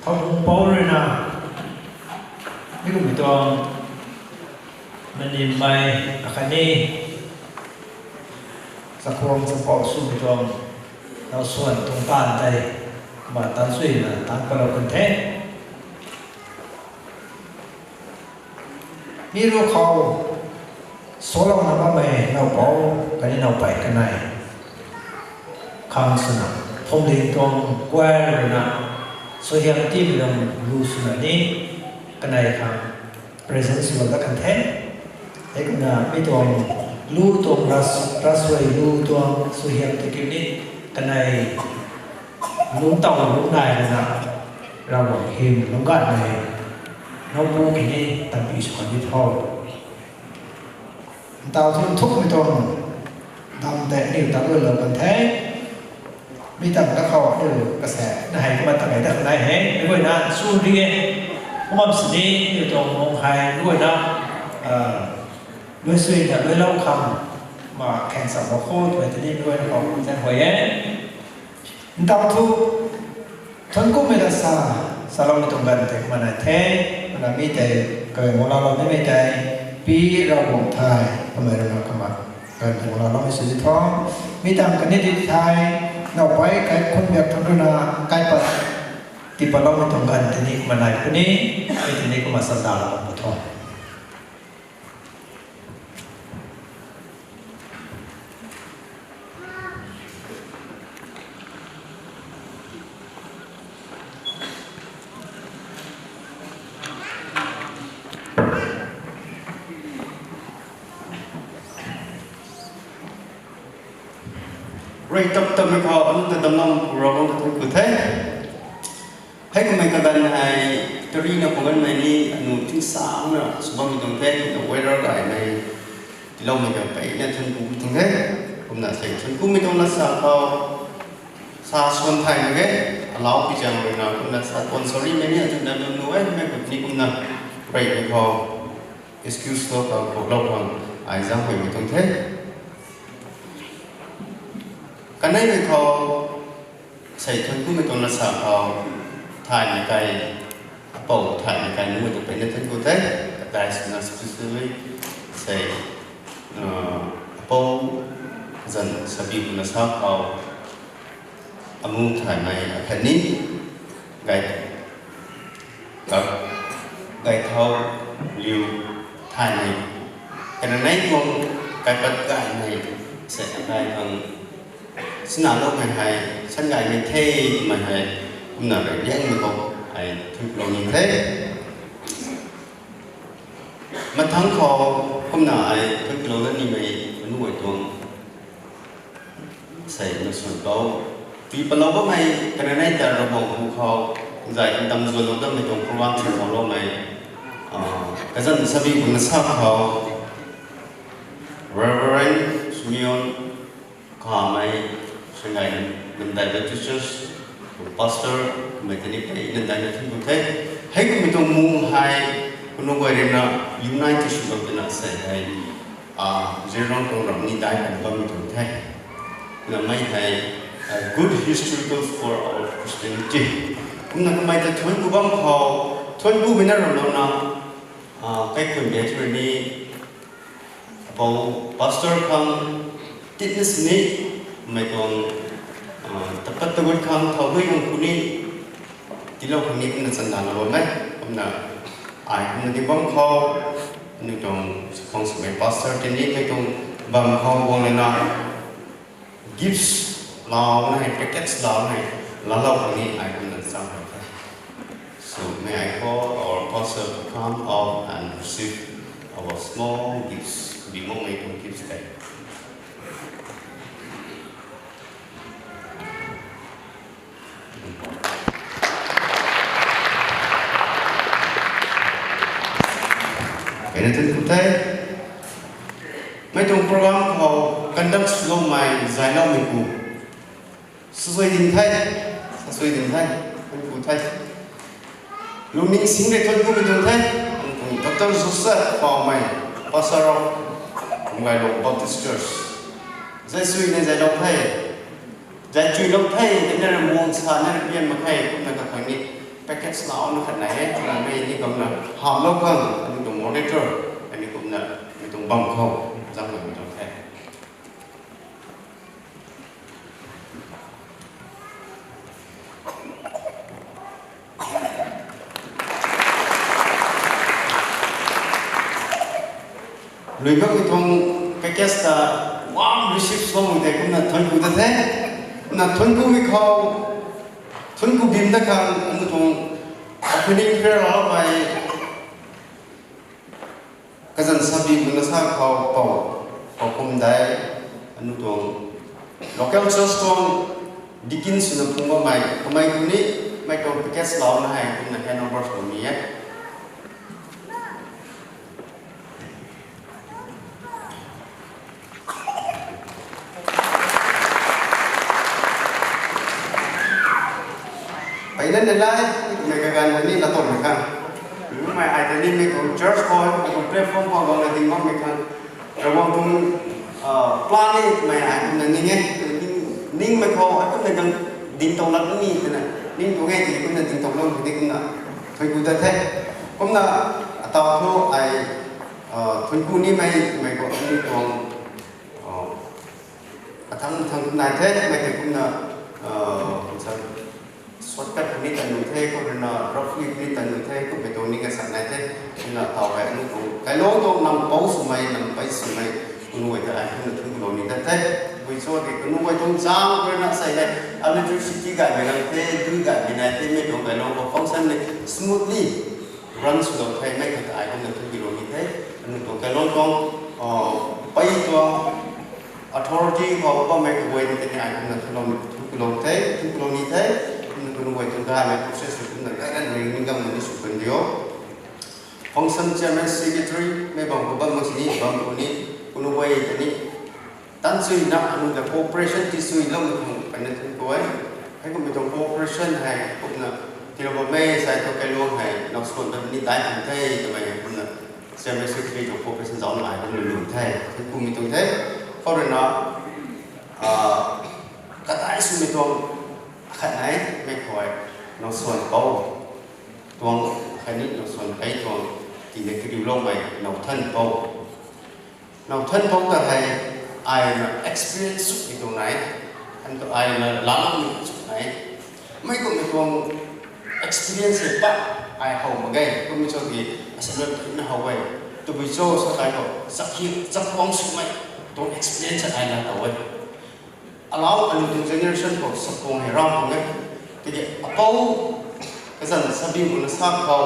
Thowbung pou ruina, mi kumhmei tuang, manimmei, akhatni, chakhwang chapou swmei tuang, nowsuan tuang taanv tei, kumna tan suina tan palou kan the. Mi ruc khou, salouna bammei nowpou, khatni nowpei kanei. Khang swna, phwamling tuang choir ruina, suaihiam tiimei tuang lu swna ni, kanei khang present sw dat kan the. Heikumna mi tuang lu tuang ras, ravsuai lu tuang suaihiam tiki ni, kanei lungctow lungc nai ruina, Ravguangc hym lungc ganvmei, nowpu kini tanpui sw kan di tho. Ntaw thu nthukmei tuang, dam tei aniu ta luailou kan the. Mi tang da khou aniu kasa na hei kumna ta hei dat nai he. Mi guayna chu ri e. Kumna sini aniu tuang mung hei mi guayna, luai suina luailou khang, ma khang sam lou khou twmei tini mi guayna khou zan huay e. Ntaw thu, thuanc kummei la sa, saloumei tuang ganv tei kumna nai the, kumna mi tei, kamei munglalou nimei tei, Pi Ravguangc Thay, kamei ruina kumna, ganv tei munglaloumei sw di tho, mi tang kani di thei, nowpei kaikhunc biak thangc ruina, kaipat, tiipatloumei tuang ganv tei ni kumna nai puni, mi tei ni kumna sandalou bam pu tho. Rey tap tapmei khou aniu ta damlam Ravguangc ta thuanc ku the. Heikumhmei kaganv hei, tarina khou ganmei ni aniu tingsangna sw bammei tuang the, kumna weather gaymei, tiiloumei tuang peyna thuanc ku tuang the, kumna sei thuanc kummei tuang lat sa khou, sa swan thay mak ge, alau pi zaeng ruina kumna sa tuan sorry mei ni aniu na dun nu e, mei khou ni kumna, reymei khou, excuse lou khou, kuaklou khang, ai zaenghuaymei tuang the. Kaneimei khou, sei thuanc kummei tuang lat sa khou, thaymei kai, apou thaymei kai nunc mei tuang peyna thuanc ku the, kadai swna specially, sei, apou, kazanc sabi kumna sa khou, amu thaymei akhatni, gay, gay, gay thau, liu, thaymei, kana nei tuang, kaipat gaymei, sei akai khang, sinaloumei hei, san gaymei the, twmei hei, kumna rey liangmei khou, ai thuanc kulou ni the. Mathangc khou, kumna ai thuanc kulou dat nimei, manu guay tuang, sei na swn khou, tiipalou bammei, kana nei ta Ravguangc hu khou, zay ndam zuanlou datmei tuang program sw khou loumei, kazanc sabi kumna sa khou, Reverend Simeon Kamei, Shangai Namdai Baptist Church, pastor, mei tei ni pey nandai na thuanc ku the. Heikumhmei tuang mu hei, kanu guay ruina unite sw lou twna sei hei, Zeliangrong tuang ram ni dai kan bammei tuang the. Kumna mei hei, a good historical for our Christianity. Kumna kamei ta thuanc ku bam khou, thuanc kumei na ramlouna, kaikhunc bia thu rui ni, apou pastor khang, titna sini, mei tuang, tapat tagut khang, thau dui khang kuni, tiilou khang ni kumna chandalou bam e, kumna, ai kumna di bam khou, aniu tuang, khang swmei pastor tei ni, mei tuang bam khou guang lana, gifts, lau na hei, packets lau na hei, laalou khang ni ai kumna chang hei the. So may I call our pastor to come out and receive our small gifts, bimokmei tuang gifts tei. Kena tun kutai. Mei tuang program khou conduct swloumei zayloumei pu. Sasui ding the, sasui ding the, thuanc ku the. Lungning sing rei thuanc kumei tuang the, Doctor Joseph Paumei, Pastor of Ngailong Baptist Church. Zay sui nei zaylou the, zay chuilou the, tei na ra muang sa na ra pian mak khe, kumna kakhang ni packet Sna na khat nai e, na mei ni kumna hamlou khang, aniu tuang moderator, aniu kumna, mi tuang bam khou, zang na mi tuang the. Lui bak mi tuang package ta warm receive sw mui tei kumna thuanc ku ta the. Kumna thuanc ku mi khou, thuanc ku bim da khang, aniu tuang opening prayer la mei, kazan sabi muna sa khou pou, pou kum dai, aniu tuang local church tuang deacon swna phung bammei, kamei kum ni, mei tuang package lau na hei, kumna hand over sw ni e. Peyna ne lai, mei kaganv ni latom mei khang. Mei ai ta ni mei tuang church khou, mei tuang platform khou guang na ding bam mei khang. Ravguangc tuang, ah, plan ni mei ai kumna ning e, ning, ning mei khou, ai kumna gang ding tau lak ni twna, ning tuang e tiki kumna ding tau lak ni kumna, thuanc ku ta the. Kumna, atau thu ai, ah, thuanc ku ni mei, mei khou ni tuang, ah, athang athang nai the, mei tei kumna, ah, shortcut ni tan nu the, khou rui na roughly ni tan nu the, kummei tuang ni kasak nai the, kumna tau hei aniu tuang kailou tuang nam pou swmei, nam pei swmei, kanu guay ta ai kumna thuanc ku lou ni dat the. Bui cho di kanu guay tuang zang khou rui na sei hei, electricity gaymei nai the, dui gaymei nai the, mei tuang kailou khou function ni smoothly run swlou the, mei khou ta ai kumna thuanc ku lou ni the. Aniu tuang kailou tuang, ah, pei tuang authority khou bammei kaguay ni tei ni ai kumna thuanc ku lou the, thuanc ku lou ni the. Kumna kanu guay tuang gaymei process rui kumna gay ganmei ni gam ni sw kan dio. Function chairman secretary mei bam khou bam mak sini, bam khou ni, kanu guay ta ni, tan sui na aniu ta cooperation ti sui lou mei khang peyna thuanc ku e. Hei kummei tuang cooperation hei kumna, tilou bammei sai thu kailou hei, nau swan ta ni dai kan the, twmei hei kumna, chairman secretary tuang cooperation zauc na ai kumna lum the, thuanc ku mei tuang the. Khou rui na, ah, kadai swmei tuang, khat nai, mei khou, nau swan pou tuang, khatni nau swan kei tuang, tina kariuloumei, nau than pou. Nau than pou ta hei, ai na experience sw ni tuang nai, an tu ai na lalou ni sw nai. Mei kummei tuang experience hei pat, ai how mak ge, kummei cho ki, asalan na how e. Tabui cho sa kai khou, chak hi, chak kuang swmei, tuang experience ai na tow e. Alau aniu tuang generation khou chakhwang hei ram khang e. Tiki apou, kazan sabi muna sa khou,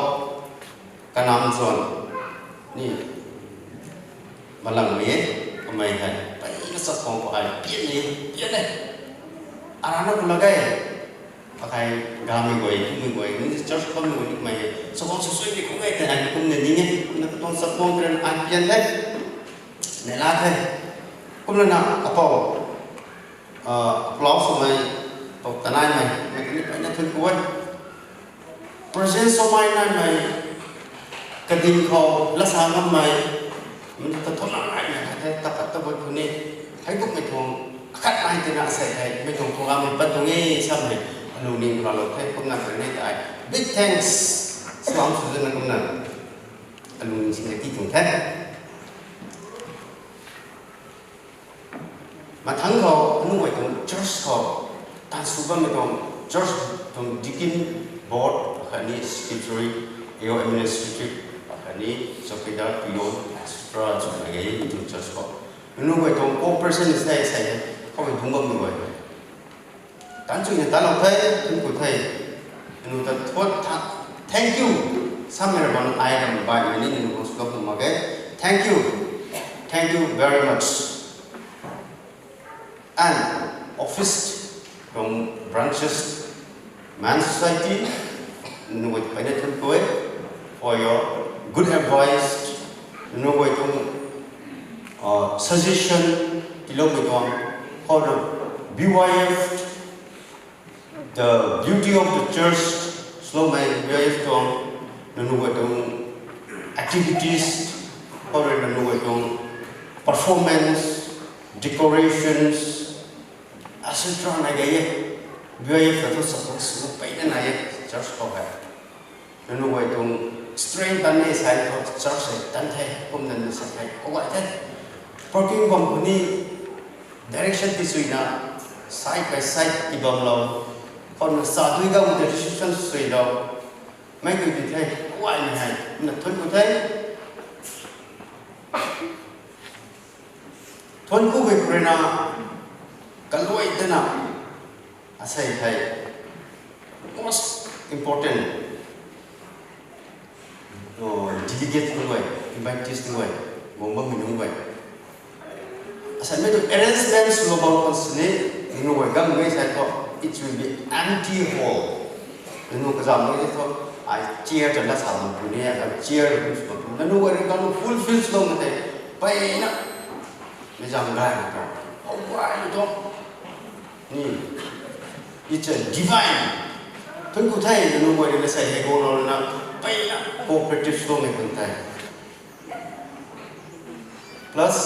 kanam zan ni, malang ni, kamei hei, peyna chakhwang khou ai pian ni, pian e. Arana khou lak e, akai gamei guay, mei guay, ni church bammei guay ni kamei, chakhwang sw sui ni khou ngai tei ai kumna ning e, kumna katuang chakhwang karen ai pian the, neihla the. Kumna na apou, ah, aplau swmei, pou tanaimei, mei kani peyna thuanc ku e. Presence of mind naimei, kading khou lasa ngammei, mei ta thuanc naimei khat the, ta khat ta bui khou ni, hei kummei tuang, akhat nai tina sei hei, mei tuang tuang lamei pat tuang e, samei, alungning ralou the, kumna khat ni tai. Big thanks, salam sw zana kumna, alungning sina ti tuang the. Mathangc khou, aniu guay tuang church khou, tan sw bammei tuang church tuang deacon board, khatni secretary, A O administrative, khatni chowkidar, peon, et cetera chwna ge tuang church khou. Aniu guay tuang cooperation is there, sei, khou dungc bammei guay. Tan chuina talou the, thuanc ku the. Aniu ta thuat tha, thank you. Samei ra bang ai ram bai mei ni aniu khou sw lou mak ge. Thank you. Thank you very much. And office from branches, Man Society, nunc guay ta peyna thuanc ku e for your good advice, nunc guay tuang, uh, suggestion tiiloumei tuang, how the B Y F, the beauty of the church, swloumei B Y F tuang, nunc guay tuang activities, how the nunc guay tuang performance, decorations, et cetera nai ge e. B Y F ta thu support sw peyna nai e, church khou hei. Nunc guay tuang strength tan e sai thu church hei tan the, kumna nunc sa the, khou gay the. Parking bam khou ni direction ti suina, side by side ti bam lou. Khou na sa dui gam direction sui lou. Mei tu ti the, khou gay ni hei, na thun ku the. Thun ku gay khou rui na, kaluai tana, asei hei, most important, uh, delegate nunc guay, invitees nunc guay, guang bammei nunc guay. Asei mei tu arrangement sw lou bam khwan sini, nunc guay gam gay sai thu, it will be empty hall. Nunc kazam nunc thu, ai chair ta la sa bam puni, ai chair sw bam puni. Nunc guay ri gam fulfill sw lou na te, peyna, mei zam gay na thu, how gay na thu. Ni, it's a divine. Thun ku the, nunc guay ri na sei hei go lou na, peyna cooperative sw lou mei khwan the. Plus,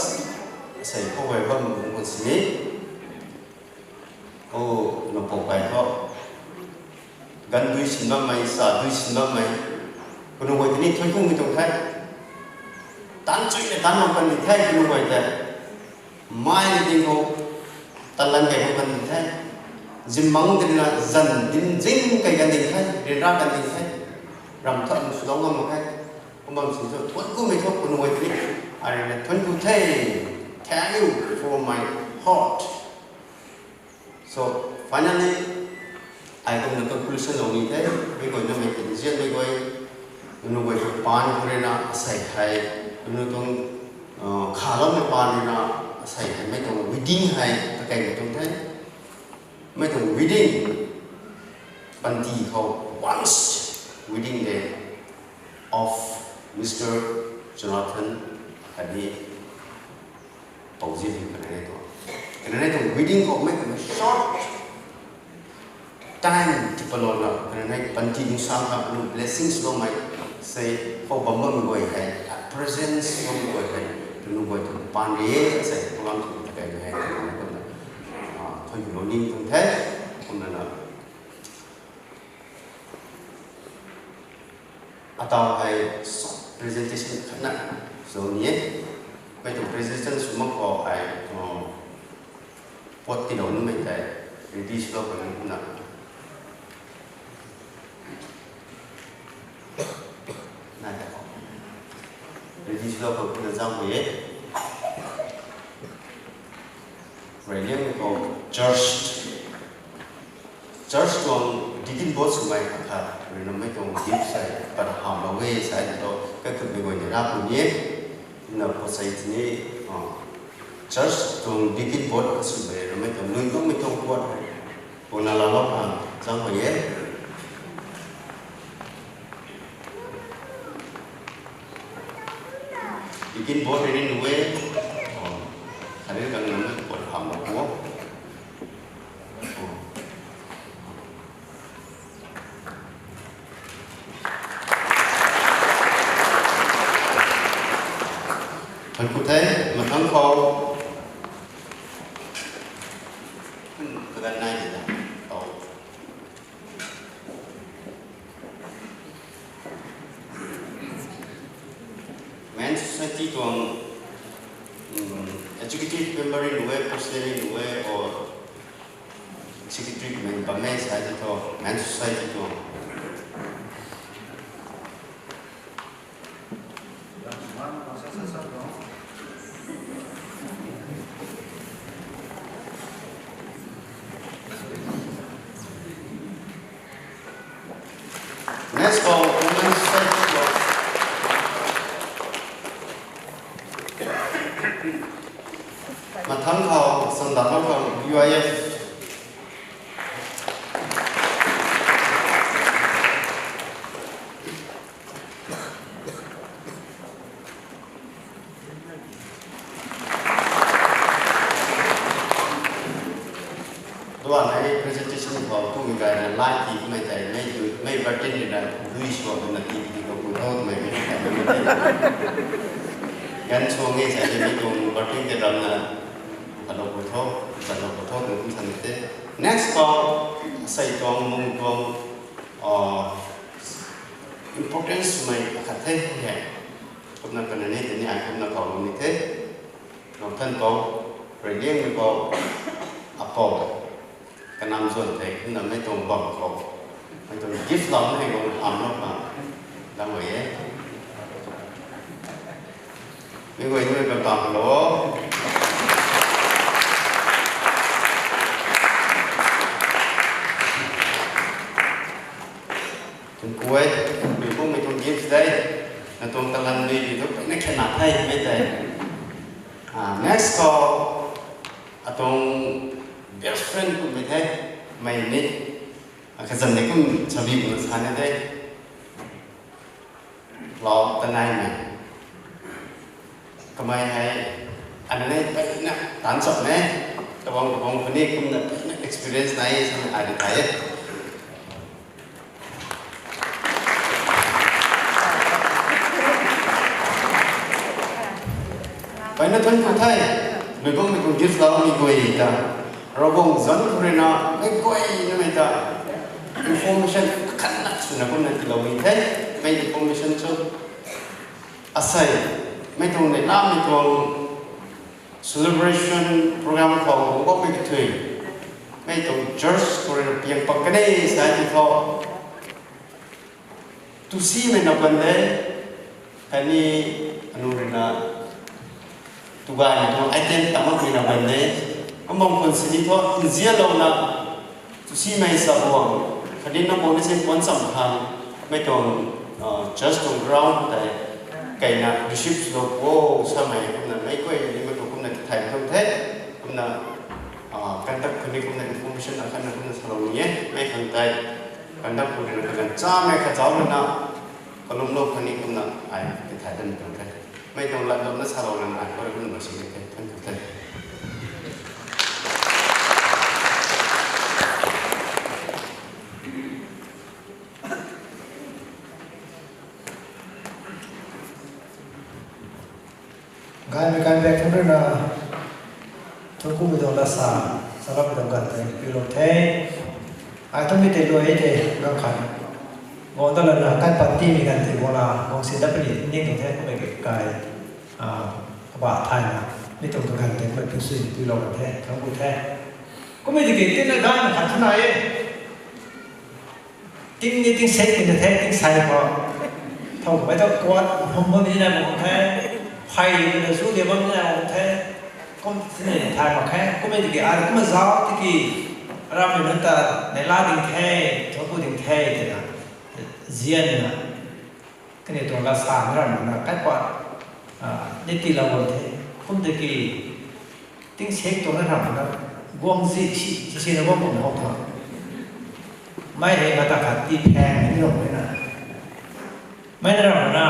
sei khou gay bam bung khwan sini. O, na pok pai thu. Gan dui sin bammei, sa dui sin bammei. Kanu guay tini thun ku mei tuang the. Tan chuina tan mak kan di the, kanu guay te. Mai ni ding khou, talan kai mak kan di the. Zimmang ding na zan din zing kai kan di the, ryanra kan di the. Ram thot sw lou ngam mak khe. Kum bam sin thu, thun ku mei thu, kanu guay tini. Ai rui na thun ku the. Thank you for my heart. So, finally, ai kumna conclusion lou ni the, mei guay na mei kadizian mei guay, nunc guay tu paan khou rui na asei hei, nunc tuang, uh, khaloumei paan rui na asei hei, mei tuang wedding hei, takai mei tuang the, mei tuang wedding, panty khou, once wedding day of Mister Jonathan khatni Pou Zilin kanei tuang. Kanei tuang wedding khou mei tuang short time ti palou na, kanei panty nung sang kha, nung blessings lou mei, sei khou bam bam guay hei, presence lou guay hei, nunc guay tuang pan ri e, sei khou lam tuang takai hei, kanei tuang, ah, thon lou ning tuang the, kumna na. Atau hei short presentation khatna sw ni e. Mei tuang presentation sw mak khou hei, uh, pot tilou numei tei ready swlou khang na. Na ta khou. Ready swlou khang na zang hui e. Rui liang khou church Church tuang deacon board swmei khat khat rui na mei tuang gift sei pat hamlou e sai tu, kakhutmei guay ni ra puni e. Na pot sei tini, ah, church tuang deacon board kha swmei rui na mei tuang lui tuang mei tuang pot hei, puna lalou khang zang hui e. Deacon board rui ni nu e. Oh, khat rui kang na mei pot hamlou o. Thank you the, mathang khou. Kagan nai de da. Tau. Men Society tuang, um, executive member rui nu e, president rui nu e, or secretary member mei sai tu thu, Men Society tuang. Next khou, Women's Society khou. Mathang khou, Sandama khou, U I F. Tuanei presentation khou tumei gayna light ti mei tei mei tu, mei button rui na lui sua tu na ti ti khou pui tho twmei mei tei. Gan sua nge sai mei tuang button tei ram na, khat lou pui tho, khat lou pui tho tu kum san te. Next khou, sei tuang mung tuang, ah, importance mei akhat the he. Kumna kana ni tini ai kumna kau ni the. Nong than kau, rui liang ni kau, apou. Kanam zuan the, kumna mei tuang bam kau. Mei tuang gift lam ni kau ham lou na. Lam wei e. Mei guay ni kan bam lo. Tuang kuay, mei bung mei tuang gift dei. Na tuang talan ni bi tu, na khen na thai mei dei. Ah, next khou, atuang best friend kummei the, mei ni, ah, kazam ni kum chabi kum sa ni the. Lou tanai mei. Kamei hei, ana ni peyna tan chap ne, kabang kabang puni kumna peyna experience nai sa ni ai ni thai e. Peyna thank you the, mei bung mei bung gift lau ni guay ta. Ravguangc zanc khou rui na, mei guay na mei ta. Information khat na swna kumna tiilou ni the, mei information chu. Asei, mei tuang ni na mei tuang celebration program khou bam mei kathui. Mei tuang church khou rui na piang pak kani sai ti khou. Tu si mei na ban de, kani anu rui na, tu gay mei tuang item tamak mei na ban de, ambam khun sini thu, nzianlou na, tu si mei sa buang, khatni na bou ni sin puan cham khang, mei tuang, ah, church tuang ground tei, kei na receive lou o, sa mei kumna, mei guay ni mei tuang kumna tithai tuang the, kumna, ah, contact khou ni kumna information akhat na kumna salou ni e, mei khang tei, contact khou ni na kagan cha mei khat zauc na, kalum lou khang ni kumna, ai, tithai tuang tuang the. Mei tuang lat lou na salou na, ai, koi kumna si ni the, thank you the. Gaymei kan bek thun rui na, thun kummei tuang lasa, salapmei tuang ganv tei piulou the. Ai thunmei tei luai e tei, ganv khat. Guang ta lana, kan pat timei ganv tei guang la, guang sin dat puni, ning tuang the, kummei kai, ah, kaba thay na, mi tuang kaganv tei kummei piu sui piulou kan the, thun ku the. Kummei tiki tina ganv khat thun na e. Ting ni ting sek ni the, ting sai khou. Thow mei ta kuat, hum bam ni na bam the. Phey ni na zu de bam ni na bam the. Kum sini thay mak khe. Kummei tiki, ai kumna zauc tiki. Ram mei nunc ta, neihla ding the, thunku ding the, tina. Zian na. Kaniw tuang lasa na ram na, kai pat, ah, ni tiilou bam the. Kum tiki, ting sek tuang na ram na, guang zi si, si si na guang bam hou tha. Mei hei mata khat ti phang ni lou mei na. Mei na ram na,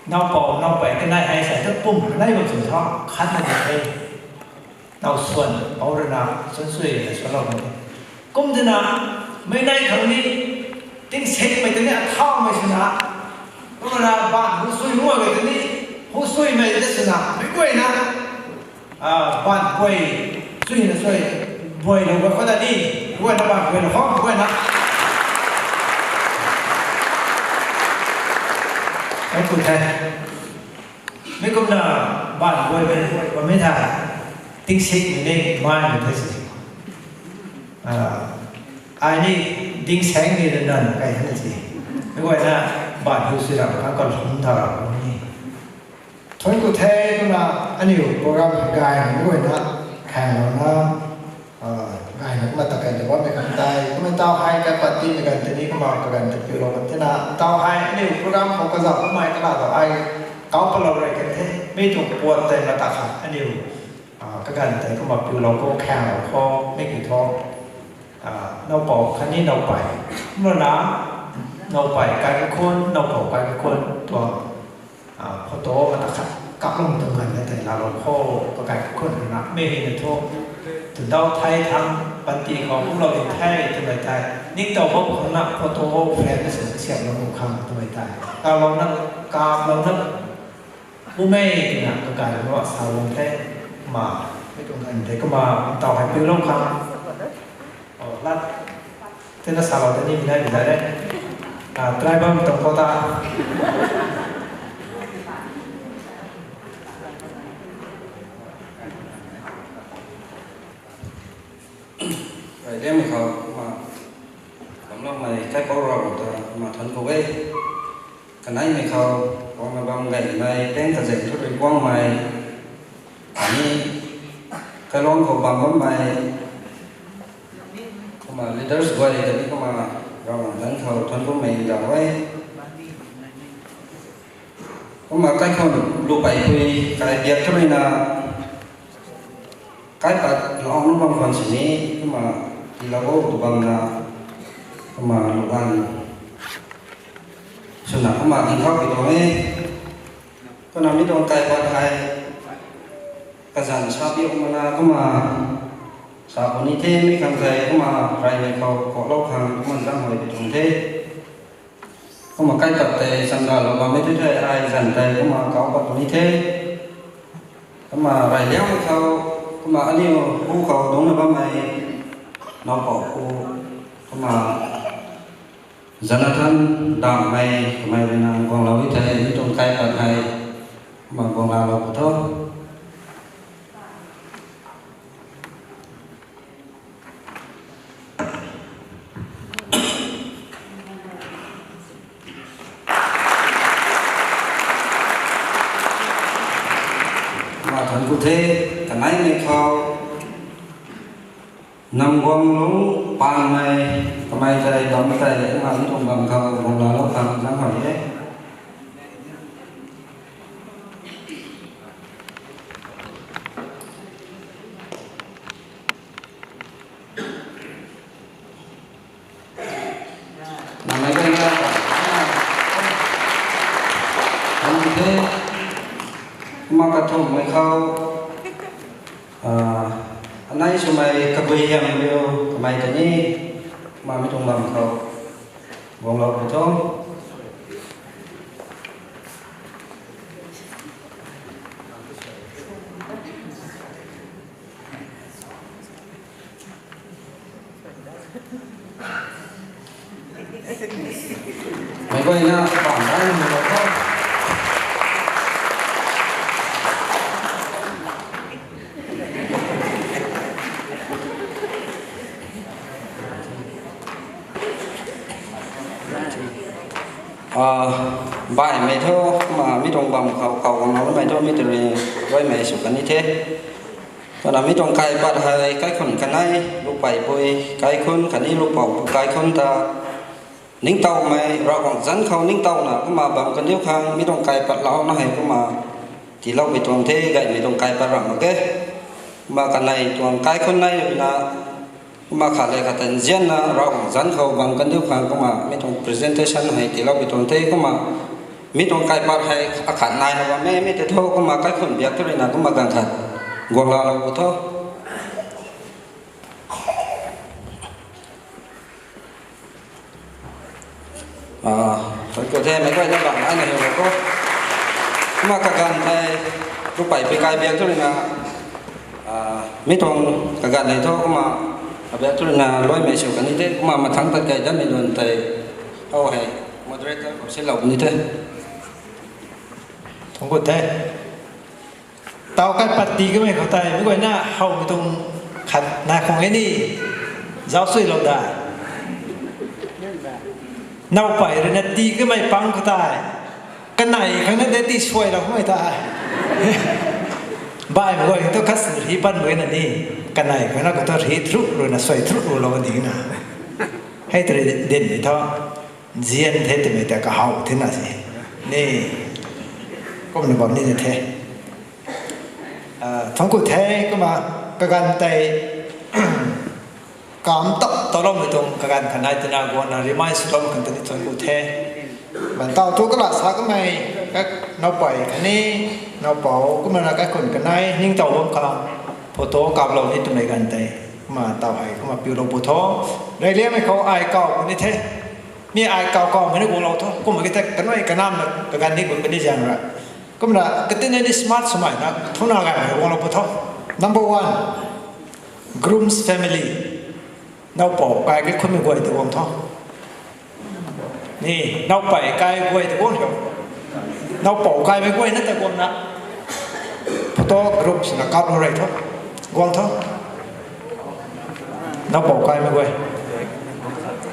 naw pou, naw pei, kanei hei sa, ta pum, kanei bam chun tha, khat na di the. Naw suan, pou rui na, suan sui, na suan lou bam the. Kum tina, mei nai khang ni, ting sek mei tini, athau mei swna, kumna, ban, hu sui, hu mei tini, hu sui mei tini swna, mei guay na, ah, ban guay, sui na sui, buay lou guay khou ta ni, guay na ban guay lou khou, guay na. Ai ku the. Mi kumna ban guay mei, guay mei tha, ting sek mei ni, mai mei the si. Ah, ai ni ding seng ni na nan kai hana si. Mi guay na ban hu sui ram khang kalum tha ram ni. Thun ku the kumna aniu program gay ni guay na khang lou na, ah, gay na kumna ta kai de bammei kan tei. Kumna tau hei kai pat timei kan tei ni kumna kaganv tei piulou kan tina. Tau hei aniu program khou kazauh kummei kala tau ai kau palou rui kan the. Mi tuang puat tei mata khat aniu, ah, kaganv tei kumna piulou khou khang lou khou mi ki thu. Ah, naw pou khatni naw pei. Kumna naw pei kai kakhun, naw pou kai kakhun tuang, ah, photo mata khat kaplung tuang ganv na tei laalou khou, pakai kakhun na mei hei na thu. Tundau thei thang panty khou kumlou ding the twmei tei. Ningtow bam khang na photo frame na sin siamlou khang twmei tei. Kaplou na, kaplou na. Bumei tina kakai lou salou the, ma, mi tuang kan the, kumna tau hei piulou khang. Oh, lat. Tina salou ta ni mi nai mi nai re. Tribal tuang kota. Raidemei khou, kumna, kamlakmei kaipouc rau ta, kumna thank you e. Kaneimei khou, kumna bam gaymei, peng kazeng thu rui guangmei, ani, kailuang khou bam bammei, kumna leaders guay kani kumna, Ravguangc zanc khou thank you mei da e. Kumna kaikhun lupaipui, kai biak thu rui na, kaipat lou na bam khwan sini, kumna, tiilou o tu bamna, kumna, lugan swna, kumna, dingkhou pui tuang e. Kumna, mi tuang kaipat hei, kazanc sa biak mana, kumna, sa puni the, mi khang tei, kumna, raymei khou, kouhlou khang, kumna, zang hoi pui tuang the. Kumna kaipat tei, sanggalou bammei tei tei, ai zan tei, kumna, kau pat puni the. Kumna, rayliangmei khou, kumna, aniu pu khou dungcna bammei, naupou pu, kumna, Jonathan Damhmei, kamei rui na guanglou e thei, mi tuang kaipat hei, kumna, guanglalou pu tho. Kumna thank you the, kaneimei khou, Namguanglung Panmei, kamei tei bam tei, kumna mi tuang bam khou, guanglalou khang zang hoi e. Namei guayna, thank you the, kumna kathumhmei khou, anei swmei Kaguihiamliu, kamei tei ni, kumna mi tuang bam khou, guanglou pu tho. Meic guayna bam dai ni lo tho. Baihmei thu, kumna mi tuang bam khou, khou guanglou mei thu, mi tei rui, guaymei sw kan ni the. Kumna mi tuang kaipat hei, kaikhun kanei, lupaipui, kaikhun khatni lupoupu kaikhun ta, ningtowmei, Ravguangc zanc khou ningtowna, kumna bam kandiu khang, mi tuang kaipat louna hei, kumna, tiiloupui tuang the, gaymei tuang kaipat ram mak ge. Kumna kanei tuang kaikhun nei ruina, kumna khat le khat ta nzianna, Ravguangc zanc khou bam kandiu khang, kumna mi tuang presentation hei tiiloupui tuang the, kumna mi tuang kaipat hei akhat naina bam e, mi tei thu, kumna kaikhun biak thu ruina, kumna ganv khat guanglalou pu tho. Thank you the, meic guayna bam aina hiu kho. Kumna kaganv tei, lupaipui kai biak thu ruina, mi tuang kaganv hei thu, kumna, abiak thu ruina, luaimei sw kan ni the, kumna mathangc tat kei datmei lun tei, hou hei, moderator khou silou ni the. Thank you the. Taw kaipat tii kamei khou tei, meic guayna howmei tuang khat nai khang e ni, zauc suilou da. Naupui ruina tii kamei pang khou tei, kanei khang na de tii suailou kamei tei. Baihmei guay thu khat si rhi pan mak ge na ni, kanei khang na khou thu rhi thru ruina suai thru rulou ni na. Hei tei dinmei thu, nzian the twmei ta kahow thena si. Ni, kumna bam ni the. Thank you the, kumna kaganv tei, kam tap taloumei tuang kaganv khat nai twna guangna remind swlou kan tei ni thank you the. Ban taw thu kala sa kamei, naupui khatni, naupou, kumna na kaikhun kanei, ningtow bam khang, photo kaplou ni twmei ganv tei, kumna taw hei, kumna piulou pu tho. Reyliangmei khou ai kaw puni the. Mi ai kaw kawmei na guanglou tho. Kumna ki the kanei kanamna kaganv ni guang kani zaeng ra. Kumna katinei ni smart swmei na thuna gaymei guanglou pu tho. Number one, groom's family. Naupou kai kaikhunmei guay ta guang tho. Ni, naupui kai guay ta guang tho. Naupou kaimei guay na ta guang na. Photo group swna kap lou rei tho. Guang tho. Naupou kaimei guay.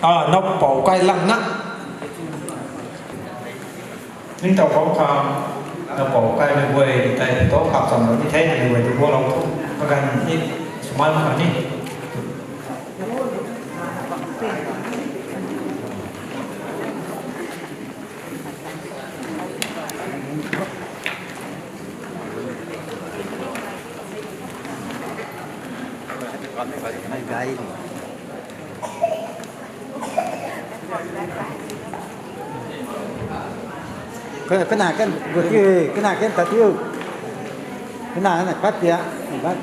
Ah, naupou kai lang na. Ningtow khou khang, naupou kaimei guay tei photo kap cham lou ni the, kaimei guay tu guang lou tho. Pakan ni, sumai mak ni. Kana, kana kan gu tiu, kana kan ta tiu. Kana na pat tia, pat.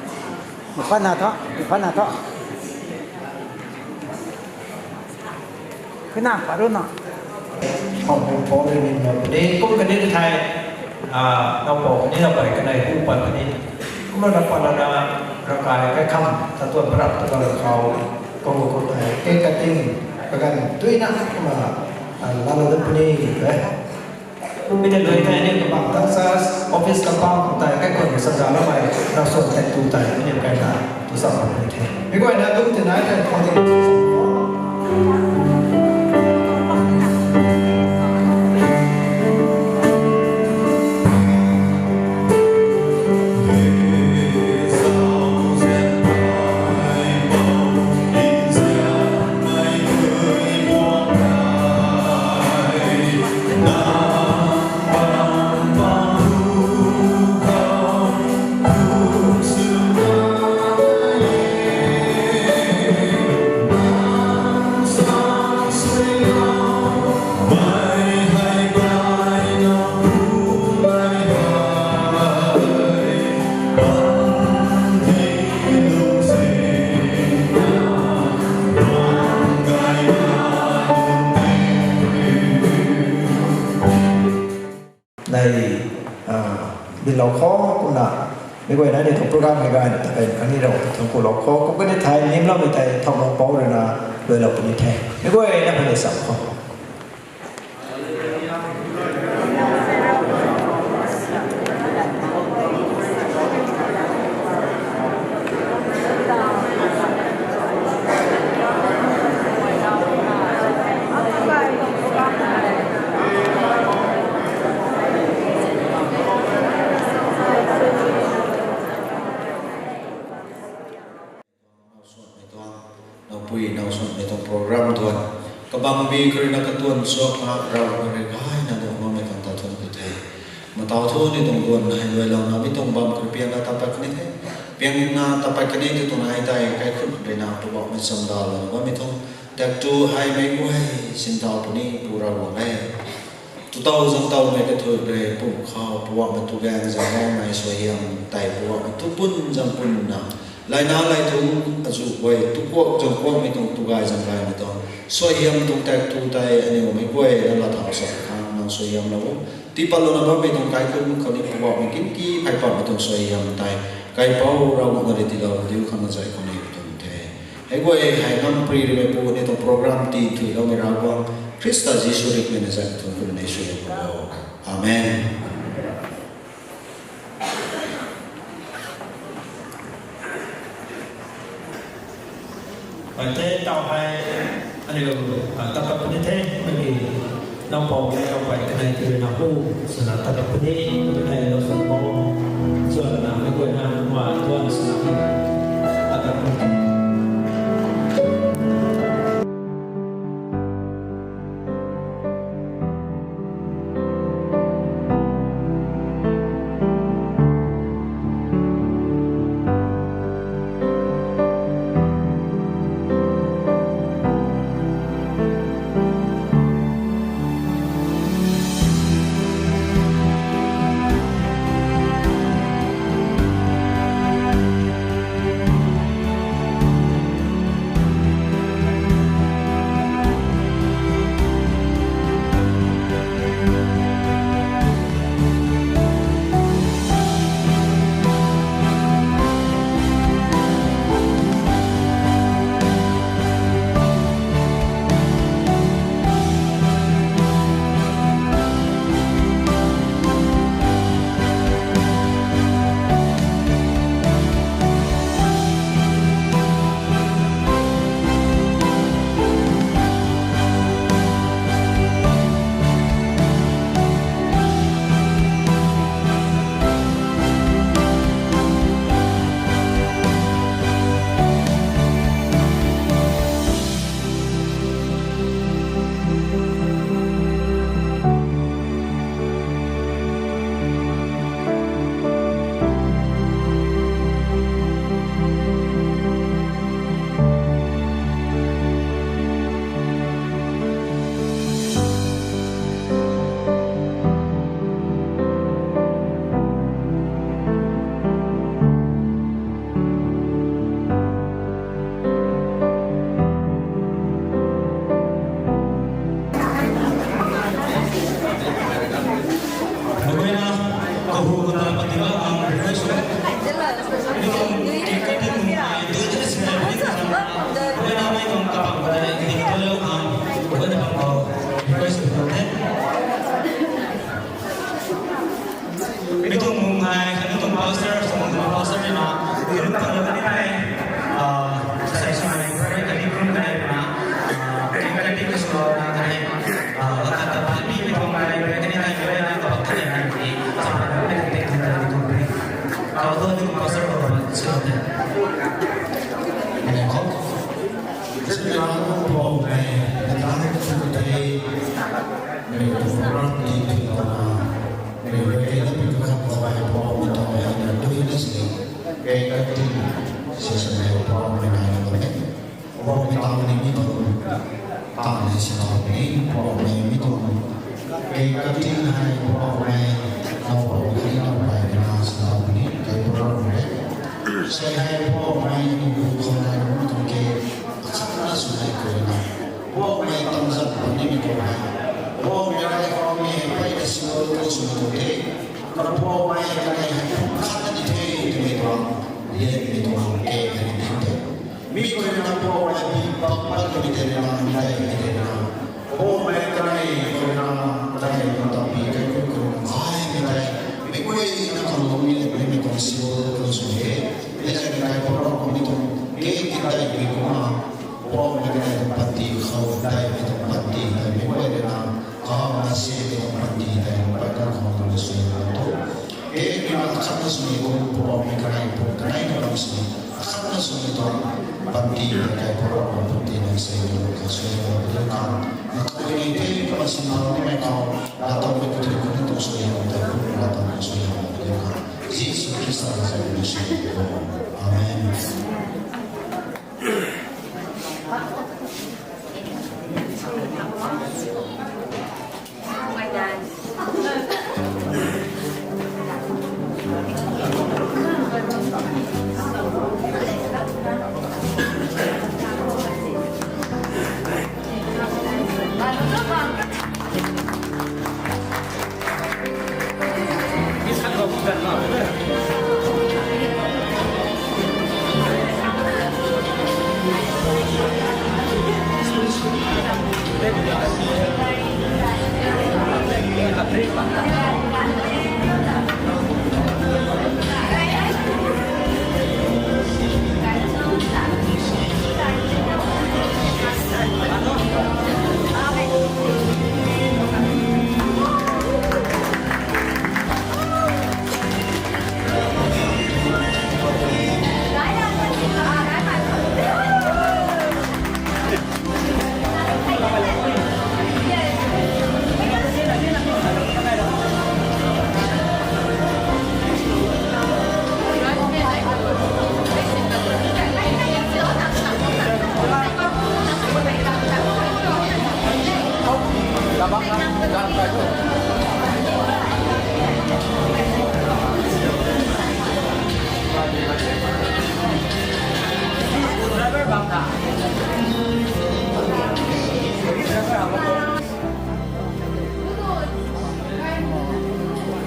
Pat na tho, pat na tho. Kana pat ru na. Pam pam pam ni na puni, kum kani thai, ah, naupou kani naupui kanei kum pat kani. Kumna na pat na na, rakai kai kham, ta tuan parap, ta tuan khou, kum kum thai, cake cutting, pakan tui na, kumna, ah, lalo da puni, eh. Kum bina lui thai ni, kapang tang sa, office kapang kum thai, kai khun sa da lamei, na son thai tu thai, ni kai na, tu sa puni the. Mi guay na tum tinai thai, khou ti. Nei, ah, bilou khou kumna, mi guay na ni thu program hei gay na ta kai kani rau thu ku lou khou, kum kani thai nim lou mi thai thau lou pou rui na, lui lou puni the. Mi guay na kani sam khou. Nau suanmei tuang, nau pui, nau suanmei tuang program tuan. Kabangbi kharina katuan suak na rau kari gayna tuang mamei tuang ta tuan ku the. Matau thu ni tuang guan na hei luai lau na mi tuang bam kari piang na tapat kani the. Piang na tapat kani the tuang na hei tei kaikhun rui na pubak mei chamda lau na bam mi tuang. Tak tu hei mei guay sintau puni pu rau guang e. Tu tau zang tau mei kathui rei pum khou puak mei tu gang zang gang mei suaihiam tei puak mei tu pun zang pun na. Laina lai thung azu guay tu kuak zang kuak mei tuang tu gay zang gay mei tuang. Suaihiam tuang tak tu tei aniu mei guay na la thau sa khang nang suaihiam lou. Tipat lou na bam mei tuang kaikhun khou ni puak mei ginti phai pat mei tuang suaihiam tei. Kaipouc rau na ri ti lou diu khang na zai khou ni tuang the. Hei guay hei ngam pri ri mei pu ni tuang program ti thui lou mei rau bang. Khrista Jisu rik mei na zai tuang kun nei sui lou. Amen. Bai the tau hei, aniu, ah, tapat puni the, maki, naupou, naupui kanei tui na pu, swna tapat puni, kanei lo swna pu, swna mei guay na, ma, tuan swna, tapat puni. Mi tuang mung hei, khatni tuang pastor, tuang pastor rui na, khatni tuang pastor rui na, ah, sai sai, khatni group hei na, ah, khatni khatni ka sura na, khatni, ah, khat ta pi mi tuang hei, khatni hei, khatni na, khat ta na, khatni, sa na, khatni, khatni, khatni, khatni, khatni, kau tu ni pastor ko ba, sila te. Ini ko. Sila ko po hei, na ta tu te. Mei tuang program ti tei tana, mei rui na pi tu khat khou hei Poubauhmei tuang hei na dui na sini, kei kati, si sa hei Poubauhmei nai na tuang e. Poubauhmei tuang ni mi tuang, ta ni si tuang ni, Poubauhmei mi tuang, kei kati hei Poubauhmei, na Poubauhmei ni na pai na si tuang ni, kei program hei. Sei hei Poubauhmei ni bu khou nai na tuang ke, khat na sw hei kei na. Poubauhmei tuang zan puni mi tuang hei. Poubauhmei rai khou mi hei pei ta si lo tuang sw tuang the. Kana Poubauhmei kanei hei pum khat na di the twmei tuang. Lian mi tuang ke hei ni ding the. Mi khou na Poubauhmei pi bam pat mi tei na mi tei mi tei na. Poubauhmei kanei khou na kanei na ta pi kai khou khou na kai mi tei. Mi khou na khou lung ni mi mi tuang si lo tuang sw the. Mi tei na kai Poubauhmei tuang ke ki tei mi khou na. Poubauhmei kanei tuang panty khou, daimei tuang panty, daimei guay rui na, kahawna simei tuang panty, daimei guay na khou tuang suaihiam tu. Kei rui na akhatna swmei kum, Poubauhmei kanei pu, kanei na bam swmei, akhatna swmei tuang panty, kai Poubauhmei panty na sei tu, ka suaihiam tu ka. Na kau ni tei, kama sinau ni mei khou, na tau mei kuthui kuthui tuang suaihiam tu, na tau mei suaihiam tu ka. Jisu Khrista na sa ni suaihiam tu. Amen.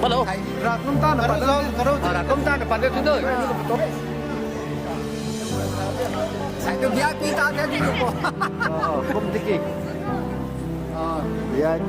Hello. Rak kum ta na pat de. Rak kum ta na pat de tu doi. Sai tu V I P ta de tu ko. Kum tiki. V I P.